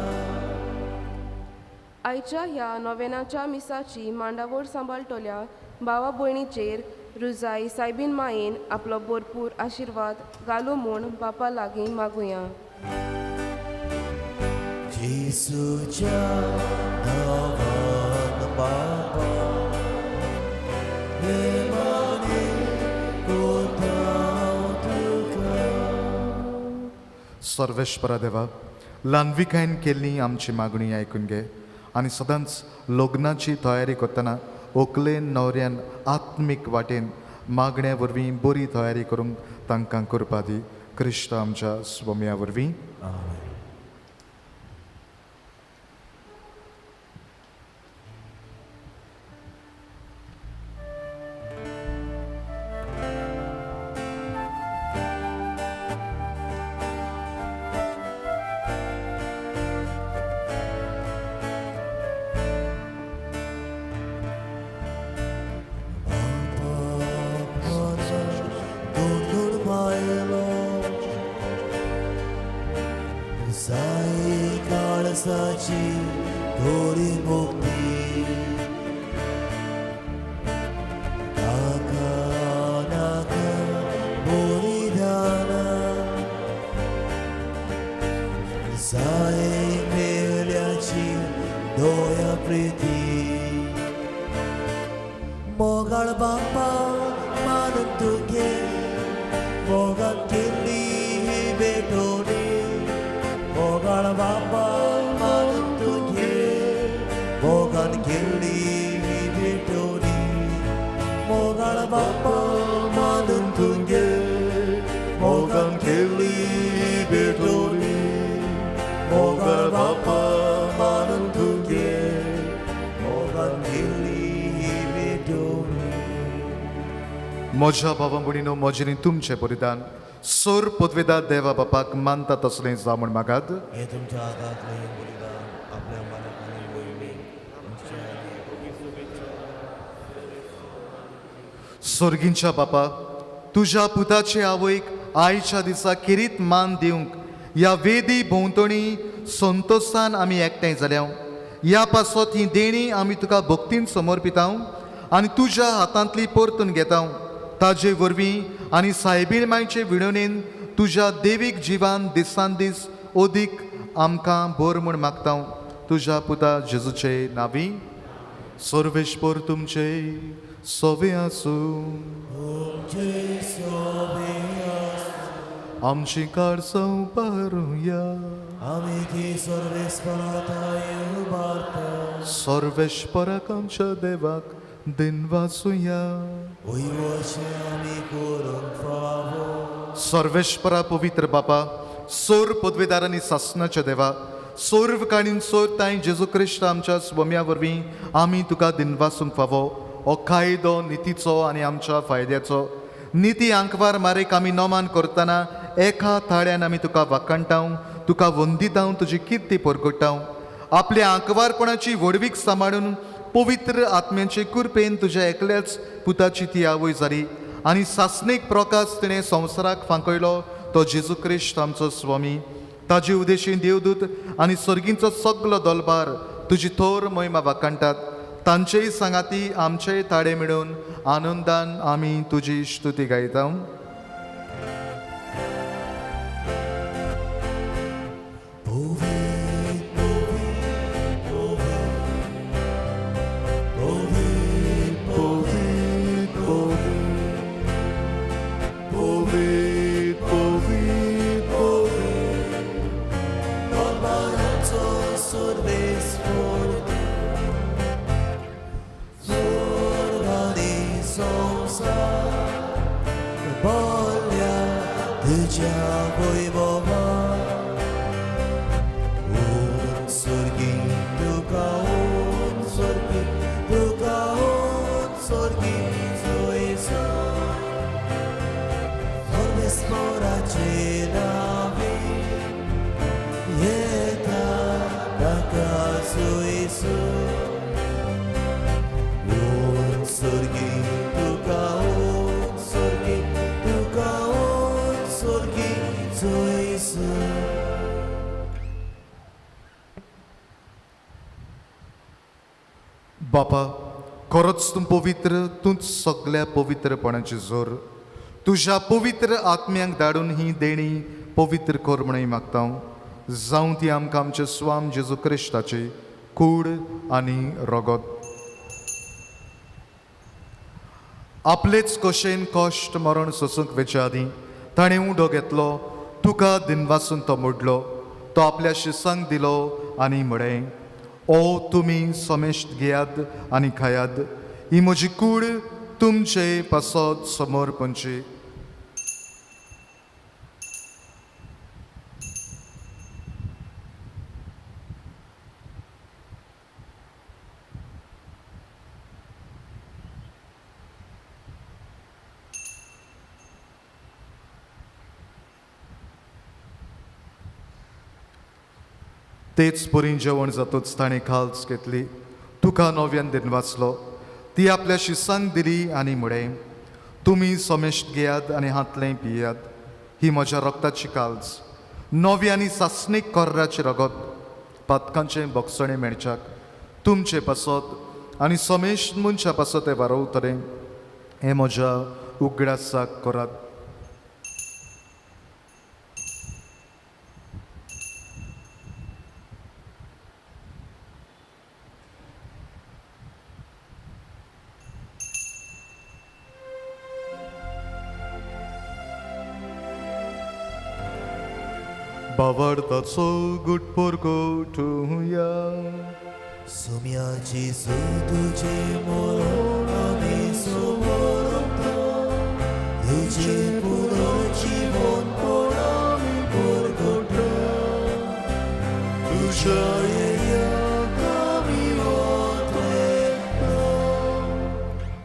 आयच्या ह्या नोवेनाच्या मिसाची मांडावळ सांबाळटल्या भावा भयणीचेर रुजाई सायबीन मायेन आपलो भरपूर आशिर्वाद घालूं म्हूण बापा लागीं मागुया. जेजूच्या नांवान बापा, हे मोगे करता तुका. सर्वेश्वरा देवा, ल्हानविकायेन केल्ली आमची मागणी आयकून घे आनी सदांच लग्नाची तयारी करतना व्हंकलेन न्हवऱ्यान आत्मीक वाटेन मागण्या वरवीं बरी तयारी करूंक तांकां कृपा दी. क्रिस्त आमच्या स्वाम्या वरवीं. आमेन. काळसाची थोडी मुक्ती नाका नाका बोरी दाना जाय मेल्याची दोया प्रिती मोगाळ बापा मानून तुगे मोगान केल्ली ही भेटोणी मोगाळ बापा मानून तुगे मोगान केल्ली ही भेटोणी मोगाळ बापा मानून तुगे मोगान केल्ली ही भेटोणी मोगाळ बापा मानून तुगे मोगान केल्ली ही भेटोणी. म्हज्या भावा भयणीनो, म्हजें तुमचें बलिदान सोर पदवेदा देवा बापाक मानता तसलें जावं म्हूण मागात. हे तुमच्या हातांतलें बलिदान आपल्या मालकांनी मोहिमे आमच्या सोर्गींच्या बापा, तुज्या पुताचे आवयक आयच्या दिसा खेरीत मान दिवंक ह्या वेदी भोंवतणी संतोसान आमी एकठांय जाल्या. ह्या पासत ही देणी आमी तुका भक्तीन समर्पितां आनी तुज्या हातांतली परतून घेता. ताजे वरवीं आनी सायबीण मायचे विणवणेन तुज्या देवीक जिवान दिसान दीस अदीक आमकां भर म्हूण मागता. तुज्या पुता जेजूचे नावी. सर्वेश्वर तुमचे सोवे आसूं. तुमचे सोबे आसूं. आमची काळजां उबारुया. आमी ती सर्वेस्पराताय उबारता. सर्वेश्वराक आमच्या देवाक दिनवासुया. वयवशें आमी करूंक फावो. सर्वेश्वरा पवित्र बापा, सोर पदवेदारांनी सासनाच्या देवा, सोर्व काणीन सोर तांय जेजू क्रिस्त आमच्या स्वम्या वरवीं आमी तुका दिनवासूंक फावो। हो कायदो नितीचो आनी आमच्या फायद्याचो। निती आंकवार मारेक आमी नोमान करतना एका ताळ्यान आमी तुका वाखाणटाव, तुका वंदिताव, तुजी किर्ती परगटाव। आपल्या आंकवारपणाची व्हडवीक सांबाळून पवित्र आत्म्याचे कृपेन तुज्या एकल्याच पुताची ती आवय जाली आनी सासणीक प्रकाश तिणें संवसाराक फांकयलो तो जेजू क्रिस्त आमचो स्वामी। ताजे उदेशी देवदूत आनी सर्गींचो सगलो दलबार तुजी थोर महिमा वाखाणटात। तांचेय सांगाती आमचेय ताळे मेळून आनंदान आमी तुजी स्तुती गायता। बापा, खरोच तूं पवित्र, तूंच सगल्या पवित्रपणाची जोर। तुज्या पवित्र आत्म्यांक धाडून ही देणी पवित्र कर म्हणून मागता। जावं ती आमकां आमचे स्वाम जेजू क्रिस्ताची कूड आनी रगत। आपलेच कशेन कश्ट मरण सोसूंक वेचे आदीं ताणें उंडो घेतलो, तुका दिनवासून तो मोडलो, तो आपल्या शिसांक दिलो आनी म्हळें, ओ तुमी समेश्ट घेयात आनी खायात, ही म्हजी कूड तुमचे पासत समोर पंची। तेच परी जेवण जातूच ताणें खाल्स घेतली, तुका नव्यान दिनवासलो, ती आपल्या शिसांक दिली आनी म्हळें, तुमी समेश्ट घेयात आनी हातलें पियात, ही म्हज्या रक्ताची काल्स, नवी आनी सासणीक कोर्राची रगत, पातकांचें बक्षणें मेळच्याक तुमचे पासत आनी समेश्ट मनशा पासत हें वारोवतलें, हें म्हज्या उगडासाक करात। बावडताचो गुटपोर गोठुया सुम्या जेजू तुझे मरण आमी समोरता, तुझे पुनर्जीवनपण आमी परगटा, तुझ्या येण्याक आमी वाट.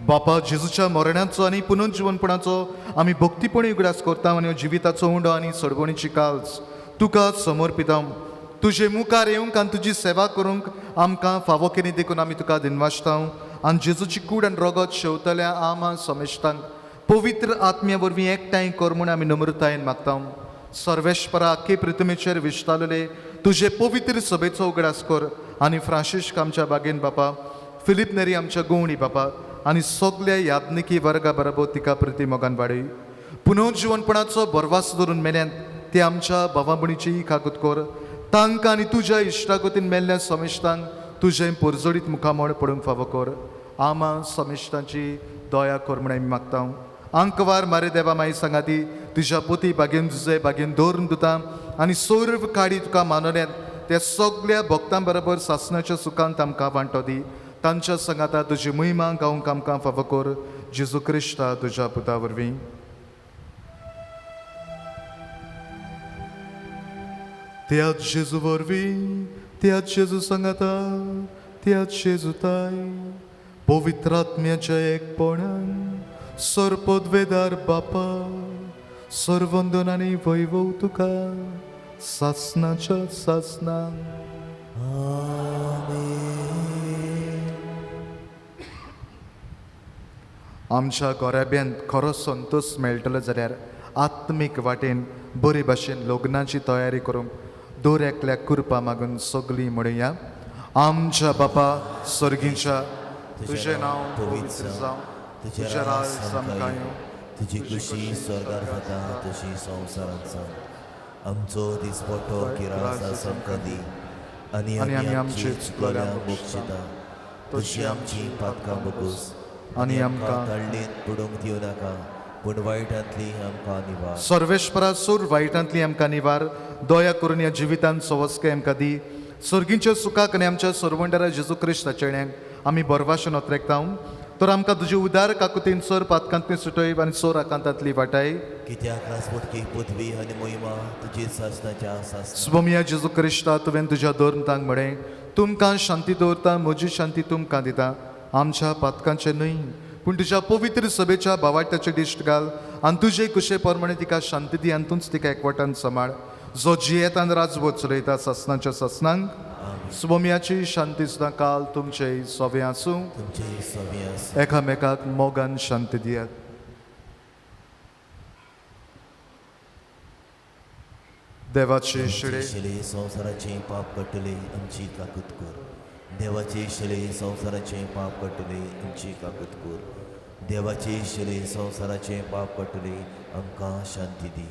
बापा, जेजूच्या मरणाचो आनी पुनर्जीवनपणाचो आमी भक्तीपणी उगडास करता आनी जिविताचो उंडो आनी सोडवणीची काल्स तुका समर्पिता। तुजे मुखार येवंक आनी तुजी सेवा करूंक आमकां फावो केली देखून आमी तुका दिनवासता। आनी जेजूची कूड आनी रगत शेवतल्या आमा समेश्टांक पवित्र आत्म्या वरवीं एकठांय कर म्हूण आमी नम्रतायेन मागता। सर्वेश्वरा, आख्खे पृथ्वीचेर विश्तालेले तुजे पवित्र सभेचो उगडास कर आनी फ्रांसिस्क आमच्या बागेन बापा, फिलीप नेरी आमच्या गोवणी बापा आनी सगल्या याज्ञिकी वर्गा बरोबर तिका प्रिती मोगान वाडय। पुनर्जीवनपणाचो भरवास धरून मेल्यान ते आमच्या भावा भयणीचीय कागद कर, तांकां आनी तुज्या इश्टागतीन मेल्ल्या समेश्टांक तुजें परजळीत मुखामळ पडूंक फावो कर। आमा समेश्टांची दया कर म्हूण आमी मागता। आंकवार मारे देवा माई सांगाती तुज्या पोती बागेन जुजे बागेन दवरून दिता आनी सर्व काडी तुका मानवल्यात त्या सगल्या भक्तां बरोबर सासणाच्या सुखांत आमकां वांटो दी। तांच्या सांगाता तुजी महिमा गावंक आमकां फावो कर, जेजू क्रिस्ता तुज्या पुता वरवीं। त्याच जेजू वरवीं, त्याच जेजू सांगाता, त्याच जेजू ताय, पवित्र आत्म्याच्या एकपणान, सरपदवेदार बापा, सर्वंदन आनी वैभव तुका सासनाच्या सासनां. आमच्या गोराब्यांत खरो संतोश मेळटलो जाल्यार आत्मीक वाटेन बरे भाशेन लग्नाची तयारी करूंक दर एकल्याक कृपा मागून सगळीं म्हणुया. आमच्या बापा सर्गीच्या, तुजें नांव पवित्र जावं, तुजें राज आमकां येवं, तुजी खुशी स्वर्गार जाता तशी संवसारांत जावं. आमचो दिसपट्टो किरास आमकां दी आनी आमी आमचे चुकल्या बक्षिता तशी आमची पातकां बगूस आनी आमकां ताळ्ळेंत बुडोवंक दिवं नाका, पूण वायटांतली आमकां निवार. सर्वेश्वरा सूर वायटांतली आमकां निवार. दया करून ह्या जिवितांत सवस्के आमकां दी. सर्गींच्या सुखाक आनी आमच्या सरवंडरा जेजू क्रिस्ताच्या चेड्यांक आमी बरवाशेन ओतरेकता. तर आमकां तुजी उदार काकुतीन सोर पातकांतली सुटय आनी सोर आकांतांतली वाटाय. कित्याक राजपटकी पृथ्वी आनी मोहिमा तुजी सासनाच्या सासना. स्वमिया जेजू क्रिस्ता, तुवें तुज्या धर्मतांक म्हळें, तुमकां शांती दवरता, म्हजी शांती तुमकां दिता. आमच्या पातकांचें न्हय पूण तुज्या पवित्र सभेच्या भावार्थाचें दिश्ट घाल आनी तुजे कुशे प्रमाणे तिका शांती दी आनी तूंच तिका एकवटान सांबाळ, जो जियेत आनी राजवट चलयता सासनाच्या सासनांक. स्वमियाची शांती सुद्दां काल तुमचे सोवे आसूं. एकामेकाक मोगान शांती दियात. देवाचे शिळे संवसाराचें पाप काडटले आमची ताकद कर. देवाचे शिले संवसाराचें पाप काडटले आमची काकूत कर. देवाचे शिले संवसाराचें पाप काडटले आमकां शांती दी.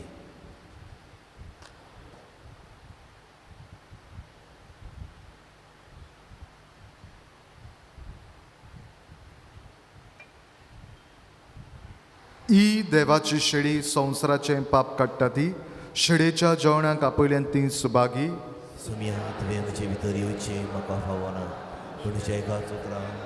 ही देवाची शेळी संवसाराचें पाप काडटा ती शेळेच्या जेवणाक आपयल्यान ती सुभागी. सुमिया, तुवें म्हजे भितर येवचें म्हाका फावना, पूण तुज्या एकाच उतरान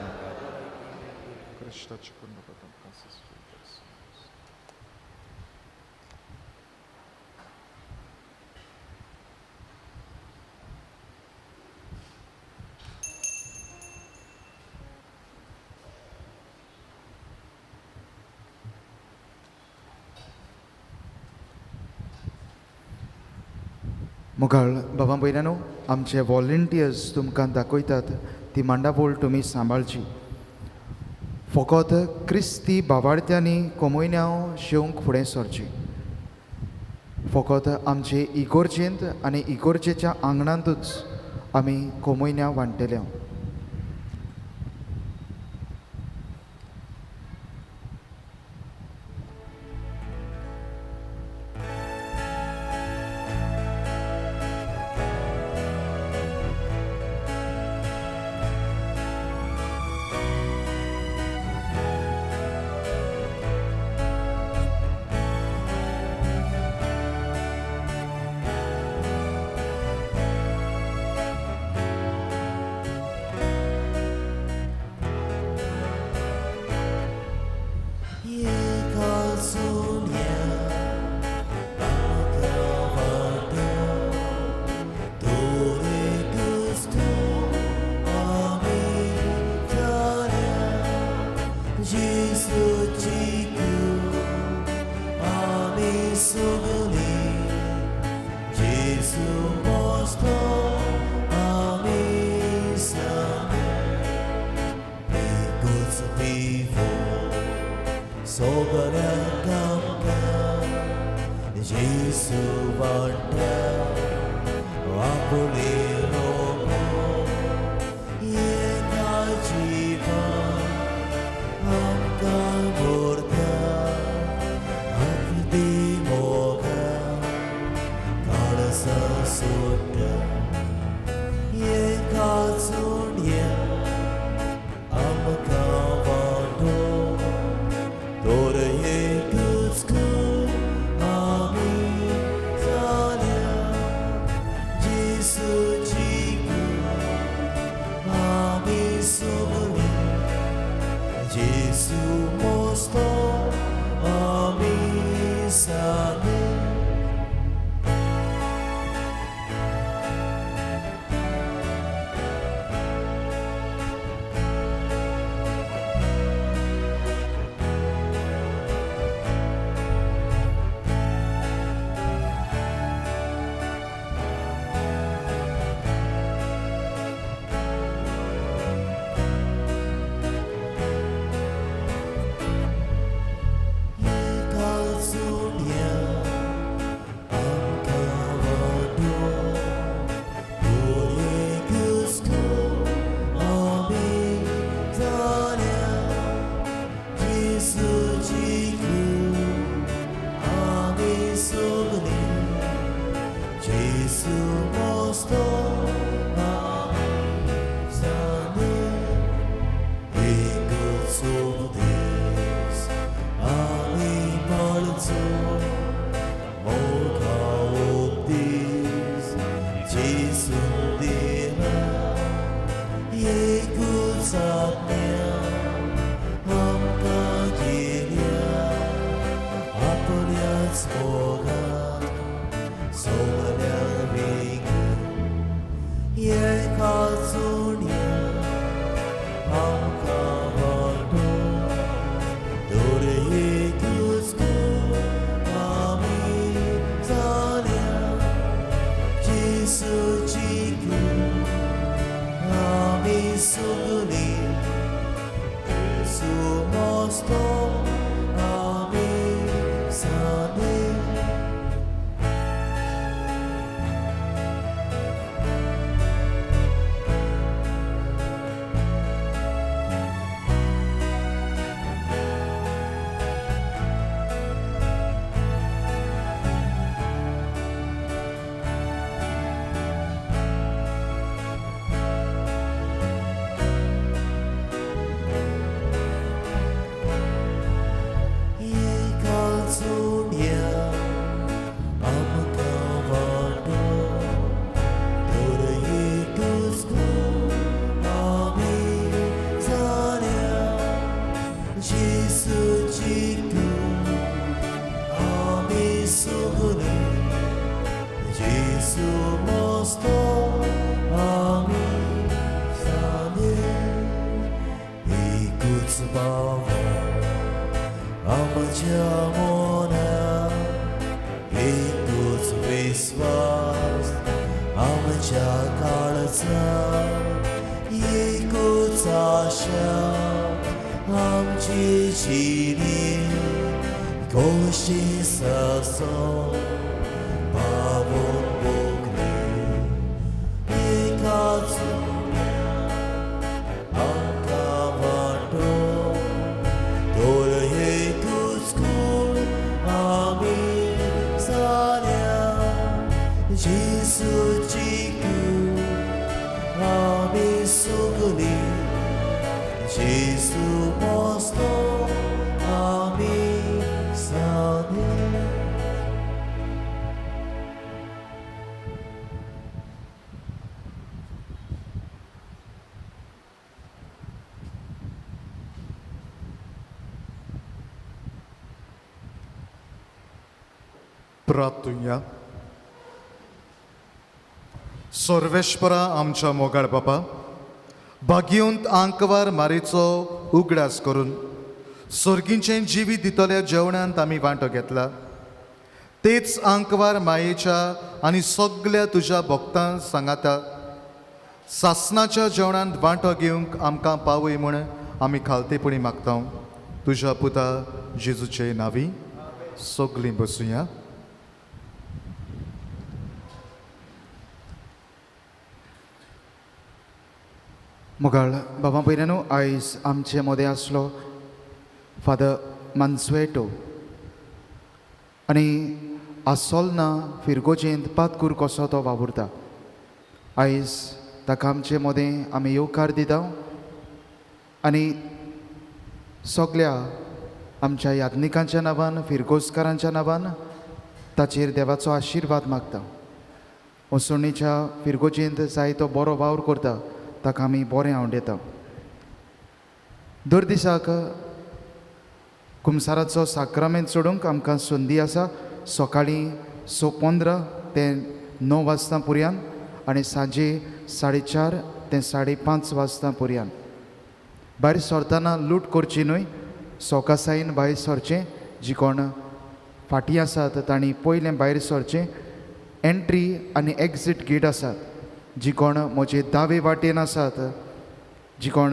मुखार बाबा भयणांनो, आमचे वॉलंटियर्स तुमकां दाखयतात ती मांडावळ तुमी सांबाळची. फकत क्रिस्ती बाबार्थ्यांनी कोमोयन्यांव शेवंक फुडें सरची. फकत आमचे इगोर्जेंत आनी इगोर्जेच्या आंगणांतूच आमी कोमोयन्यांव वांट्टले. एकूच आज्ञा आमकां दिल्या आपल्याच मोगान सगल्यांक वेंगून एका चुण्या आमकां वांटो तर एकूच कूड आमी जाल्या जेजूची कूड आमी सगलीं जेजू मस्तो आमी जाले. एका चुण्या आमकां वांटो तर एकूच कूड आमी जाल्या जेजूची कूड आमी सगलीं जेजू मस्तो आमी जाले. एकूच बाबा आमच्या मनात एकूच विस्वास आमच्या काळजात एकूच आशा आमची जिणी खोशी ससो पावोन भोगली एका चुण्या आमकां वांटो तर एकूच कूड आमी जाल्या जेजूची कूड आमी सगलीं जेजू मस्तो आमी जाले. प्रार्थुया. सर्वेश्वरा आमच्या मोगाळ बापा, भाग्यवंत आंकवार मारीचो उगडास करून सर्गींचें जिवीत दितल्या जेवणांत आमी वांटो घेतला, तेच आंकवार मायेच्या आनी सगल्या तुज्या भक्तां सांगाता सासनाच्या जेवणांत वांटो घेवंक आमकां पावय म्हूण आमी खालतेपणी मागता. तुज्या पुता जेजूचे नांवी सगलीं बसुया. मोगाळ बाबा भयणांनो, आयज आमचे मदें आसलो फादर मान्सुएटो आनी आसोलना फिरगोजेंत पातकूर कसो तो वावुरता. आयज ताका आमचे मदें आमी येवकार दिता आनी सगल्या आमच्या याज्ञिकांच्या नांवान, फिरगोजकारांच्या नांवान ताचेर देवाचो आशिर्वाद मागता. असोळणेच्या फिरगोजेंत जायतो बरो वावर करता, ताका आमी बरें आवडटा. दर दिसाक कुमसाराचो साक्रामेंत सोडूंक आमकां संदी आसा. सकाळीं 6:15 ते 9 वाजता पुरयान आनी सांजे 4:30 ते 5:30 वाजता पुरयान. भायर सरतना लूट करची न्हय, सवकासायेन भायर सरचें. जी कोण फाटीं आसात तांणी पयलें भायर सरचें. एंट्री आनी एक्झीट गेट आसात. जी कोण म्हजे दावे वाटेन आसात, जी कोण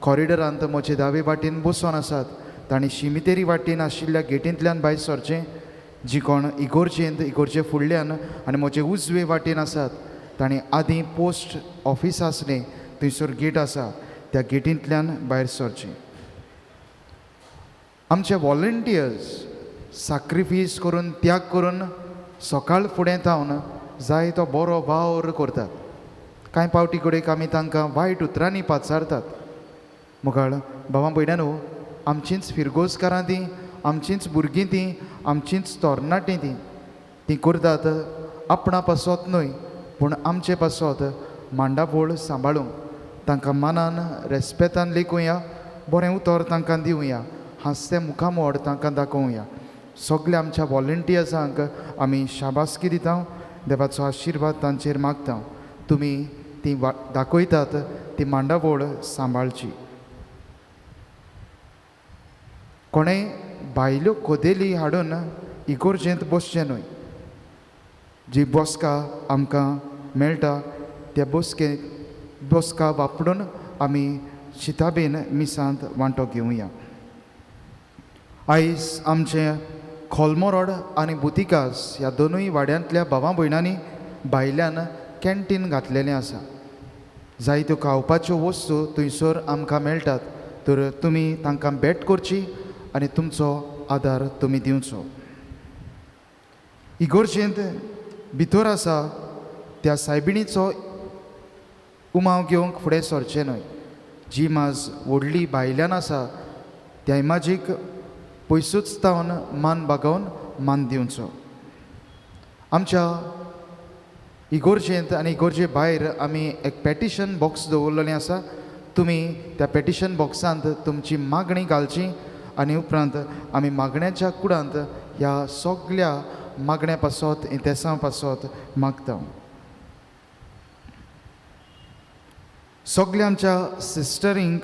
कॉरिडरांत म्हजे दावे वाटेन बसून आसात तांणी शिमितेरी वाटेन आशिल्ल्या गेटींतल्यान भायर सरचें. जी कोण इगोर्जेंत, इगोर्जे फुडल्यान आनी म्हजे उजवे वाटेन आसात तांणी आदीं पोस्ट ऑफीस आसलें थंयसर गेट आसा, त्या गेटींतल्यान भायर सरचें. आमचे वॉलंटियर्स साक्रिफीस करून, त्याग करून सकाळ फुडें थावन जाय तो बरो वावर करतात. कांय पावटी कडेक आमी तांकां वायट उतरांनी पाचारतात. मुखार भावा भयणांनो, आमचींच फिरगोजकारां तीं, आमचींच भुरगीं तीं, आमचींच तरणाटीं तीं, तीं करतात आपणा पासत न्हय पूण आमचे पासत मांडावळ सांबाळूंक. तांकां मानान रेस्पेतान लेखुया, बरें उतर तांकां दिवया, हांसतें मुखामोड तांकां दाखोवया. सगल्या आमच्या वॉलंटियर्सांक आमी शाबासकी दिता, देवाचो आशिर्वाद तांचेर मागता. तुमी ती दाखयतात ती मांडावळ सांबाळची. कोणें भायल्यो कोदेली हाडून इगोर्जेंत बसचें न्हय. जी बसका आमकां मेळटा त्या बसका वापरून आमी शिताबेन मिसांत वांटो घेवया. आयज आमचें खोलमोरड आनी बुतिकास ह्या दोनूय वाड्यांतल्या भावां भयणांनी भायल्यान कॅन्टीन घातलेलें आसा. जायत्यो खावपाच्यो वस्तू थंयसर आमकां मेळटात, तर तुमी तांकां भेट करची आनी तुमचो आदार तुमी दिवचो. इगोर्जेंत भितर आसा त्या सायबिणीचो उमाव घेवंक फुडें सरचें न्हय. जी माज व्हडली भायल्यान आसा त्या इमाजीक पयसूच तावन मान बागोवन मान दिवचो. आमच्या इगोर्जेंत आनी इगोर्जे भायर आमी एक पेटिशन बॉक्स दवरलेलें आसा. तुमी त्या पेटिशन बॉक्सांत तुमची मागणी घालची आनी उपरांत आमी मागण्याच्या कुडांत ह्या सगल्या मागण्या पासत इंतेसां पासत मागता. सगल्या आमच्या सिस्टरींक,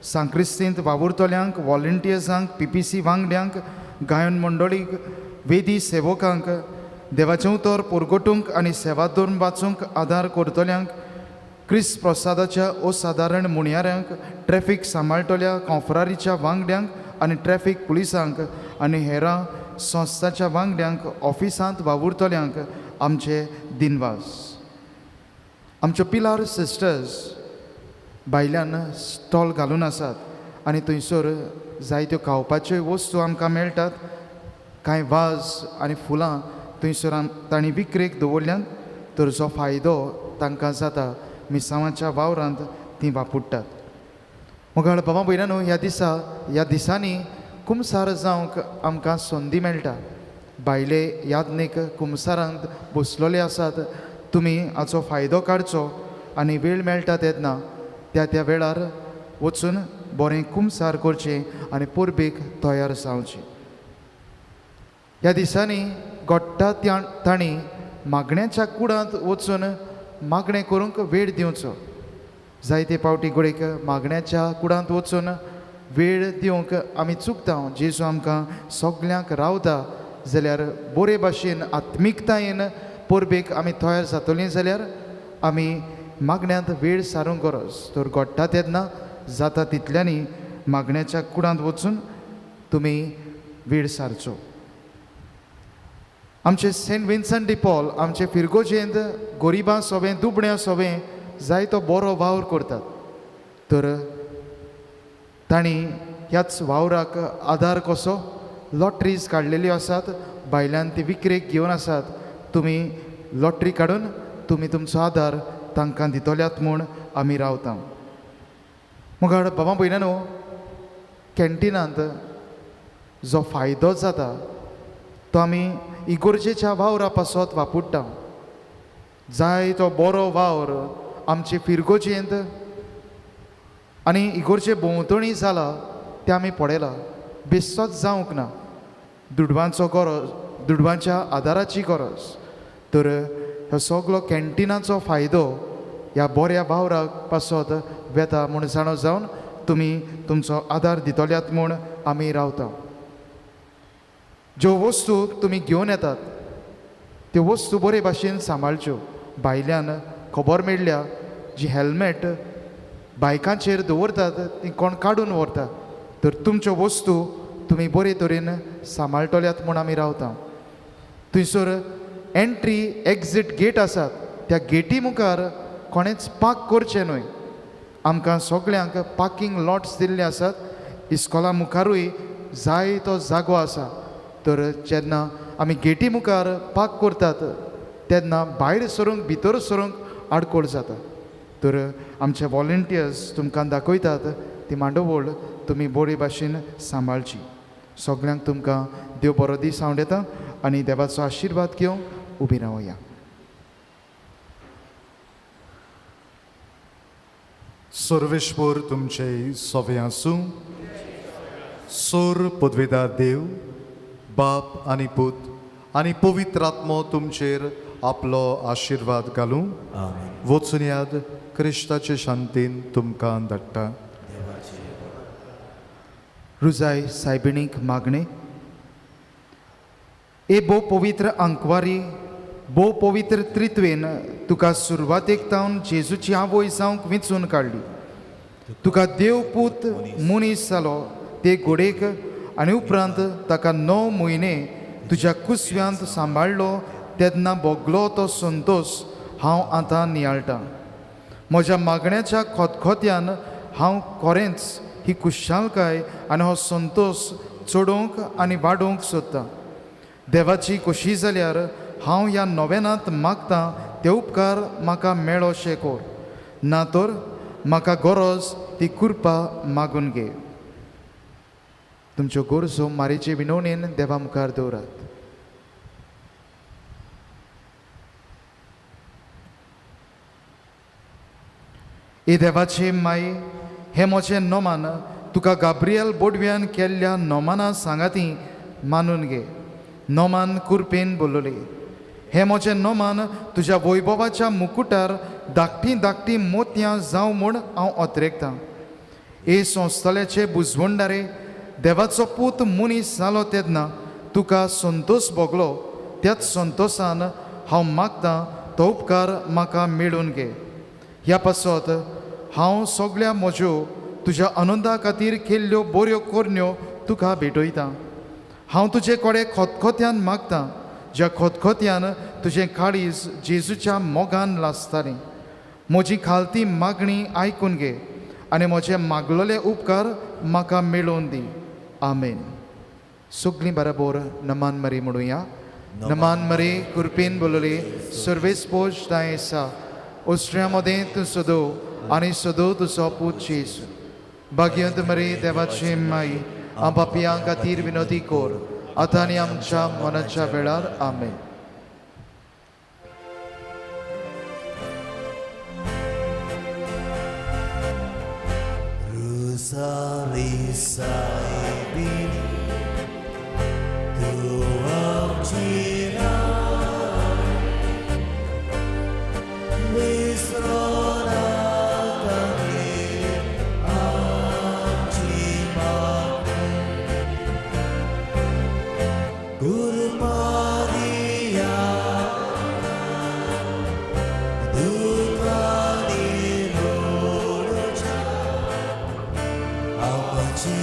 सांक्रिस्तींत वावुरतल्यांक, वॉलंटियर्सांक, पीपीसी वांगड्यांक, गायन मंडळीक, वेदी सेवकांक, देवाचें उतर परगटूंक आनी सेवा धरून वाचूंक आदार करतल्यांक, क्रिस्त प्रसादाच्या असादारण मुणयाऱ्यांक, ट्रॅफीक सांबाळटल्या कॉफरारीच्या वांगड्यांक आनी ट्रॅफीक पुलिसांक आनी हेरां संस्थाच्या वांगड्यांक, ऑफिसांत वावुरतल्यांक आमचे दिनवास. आमच्यो पिलार सिस्टर्स भायल्यान स्टॉल घालून आसात आनी थंयसर जायत्यो खावपाच्यो वस्तू आमकां मेळटात. कांय वाज आनी फुलां थंयसर तांणी विक्रेक दवरल्यात, तर जो फायदो तांकां जाता मिसांवाच्या वावरांत तीं वापुडटात. मोगाळ बाबा भयणांनो, ह्या दिसांनी कुमसार जावंक आमकां संदी मेळटा. भायले यादनीक कुमसारांत बसलेले आसात, तुमी हाचो फायदो काडचो आनी वेळ मेळटा तेन्ना त्या त्या वेळार वचून बरें कुमसार करचें आनी परबेक तयार जावचें. ह्या दिसांनी घडटा तांणी मागण्याच्या कुडांत वचून मागणें करूंक वेळ दिवचो. जायते पावटी घडयेक मागण्याच्या कुडांत वचून वेळ दिवंक आमी चुकता. जेजू आमकां सगल्यांक रावता जाल्यार बरे भाशेन आत्मिकतायेन परबेक आमी तयार जातलीं जाल्यार आमी मागण्यांत वेळ सारूंक गरज. तर घडटा तेन्ना जाता तितल्यांनी मागण्याच्या कुडांत वचून तुमी वेळ सारचो. आमचे सेंट विन्संट डी पॉल आमचे फिरगोजेंत गरिबां सोबें दुबण्यां सोबें जायतो बरो वावर करतात, तर तांणी ह्याच वावराक आदार कसो लॉटरीज काडलेल्यो आसात, भायल्यान ती विक्रेक घेवन आसात. तुमी लॉटरी काडून तुमी तुमचो आदार तांकां दितल्यात म्हूण आमी रावता. मुखार बाबा भयणांनो, कॅन्टिनांत जो फायदो जाता तो आमी इगोर्जेच्या वावरा पासत वापुडटा. जाय तो बरो वावर आमचे फिरगोजेंत आनी इगोर्जे भोंवतणी जाला तें आमी पळयलां. बेस्टोच जावंक ना, दुडवांचो गरज, दुडवांच्या आदाराची गरज. तर हो सगलो कॅन्टिनाचो फायदो ह्या बऱ्या वावराक पासत वेता म्हूण जाणो जावन तुमी तुमचो आदार दितल्यात म्हूण आमी रावता. ज्यो वस्तू तुमी घेवन येतात त्यो वस्तू बरे भाशेन सांबाळच्यो. भायल्यान खबर मेळ्ळ्या जी हेल्मेट बायकांचेर दवरतात ती कोण काडून व्हरता, तर तुमच्यो वस्तू तुमी बरे तरेन सांबाळटल्यात म्हूण आमी रावता. थंयसर एंट्री एक्झीट गेट आसात, त्या गेटी मुखार कोणेंच पार्क करचें न्हय. आमकां सगल्यांक पार्कींग लॉट्स दिल्ले आसात, इस्कोला मुखारूय जाय तो जागो आसा. तर जेन्ना आमी गेटी मुखार पार्क करतात तेन्ना भायर सरूंक भितर सरूंक आडखळ जाता. तर आमचे वॉलंटियर्स तुमकां दाखयतात ती मांडवळ तुमी बरे भाशेन सांबाळची. सगल्यांक तुमकां देव बरो दीस हांव आनी देवाचो आशिर्वाद घेवन उबी रावया. सर्वेश्वर तुमचे सोवे आसूं. सोर पदवेदार देव बाप आनी पूत आनी पवित्र आत्मो तुमचेर आपलो आशिर्वाद घालूं. वचून याद क्रिस्ताचे शांतीन तुमकां धाडटा. रुजाय सायबिणीक मागणें. ए भोव पवित्र आंकवारी, भोव पवित्र त्रित्वेन तुका सुरवातेक तावन जेजूची आवय जावंक वेंचून काडली. तुका देव पूत मनीस जालो ते घोडेक आनी उपरांत ताका 9 म्हयने तुज्या कुसव्यांत सांबाळ्ळो तेन्ना भोगलो तो संतोश हांव आतां नियाळटां. म्हज्या मागण्याच्या खोतखोत्यान हांव खरेंच ही खुशालकाय आनी हो संतोश चडोवंक आनी वाडोवंक सोदतां. देवाची खोशी जाल्यार हांव ह्या नोवेनांत मागतां ते उपकार म्हाका मेळोशे कोर, ना तर म्हाका गरज ती कृपा मागून घे. तुमच्यो गरजो मारीचे विनवणेन देवा मुखार दवरात. ए देवाचे माई, हें म्हजें नोमान तुका गाब्रियल बोडव्यान केल्ल्या नोमाना सांगाती मानून घे. नोमान कुरपेन बोलले, हें म्हजें नोमान तुज्या वैभवाच्या मुकुटार धाकटीं धाकटीं मोतयां जावं म्हूण हांव अत्रेकतां. ए संस्थल्याचे बुजवंडारे, देवाचो पूत मनीस जालो तेन्ना तुका संतोश भोगलो, त्याच संतोशान हांव मागतां तो उपकार म्हाका मेळून घे. ह्या पासत हांव सगळ्या म्हज्यो तुज्या आनंदा खातीर केल्ल्यो बऱ्यो करण्यो तुका भेटयतां. हांव तुजे कडेन खोतखोत्यान मागतां, ज्या खोतखोत्यान तुजें काळीज जेजूच्या मोगान लासतालें. म्हजी खालती मागणी आयकून घे आनी म्हजे मागलोले उपकार म्हाका मेळोवन दी. आमेन. सगळीं बराबर नमान मरी म्हणुया. नमान मरी, कुरपेन बोलली, सर्वेस पोज तांय आसा, ओस्ट्रिया मदें तूं सदो आनी सदो तुजो पूत जेजू. भाग्यंत मरी देवाची माई, आम पापयां खातीर विनोदी कोर, आतां आनी आमच्या मनाच्या वेळार. आमेन. Rusali saibini tu amcina Wisrona kami amcima Gurmania Dukani rodocha Amchi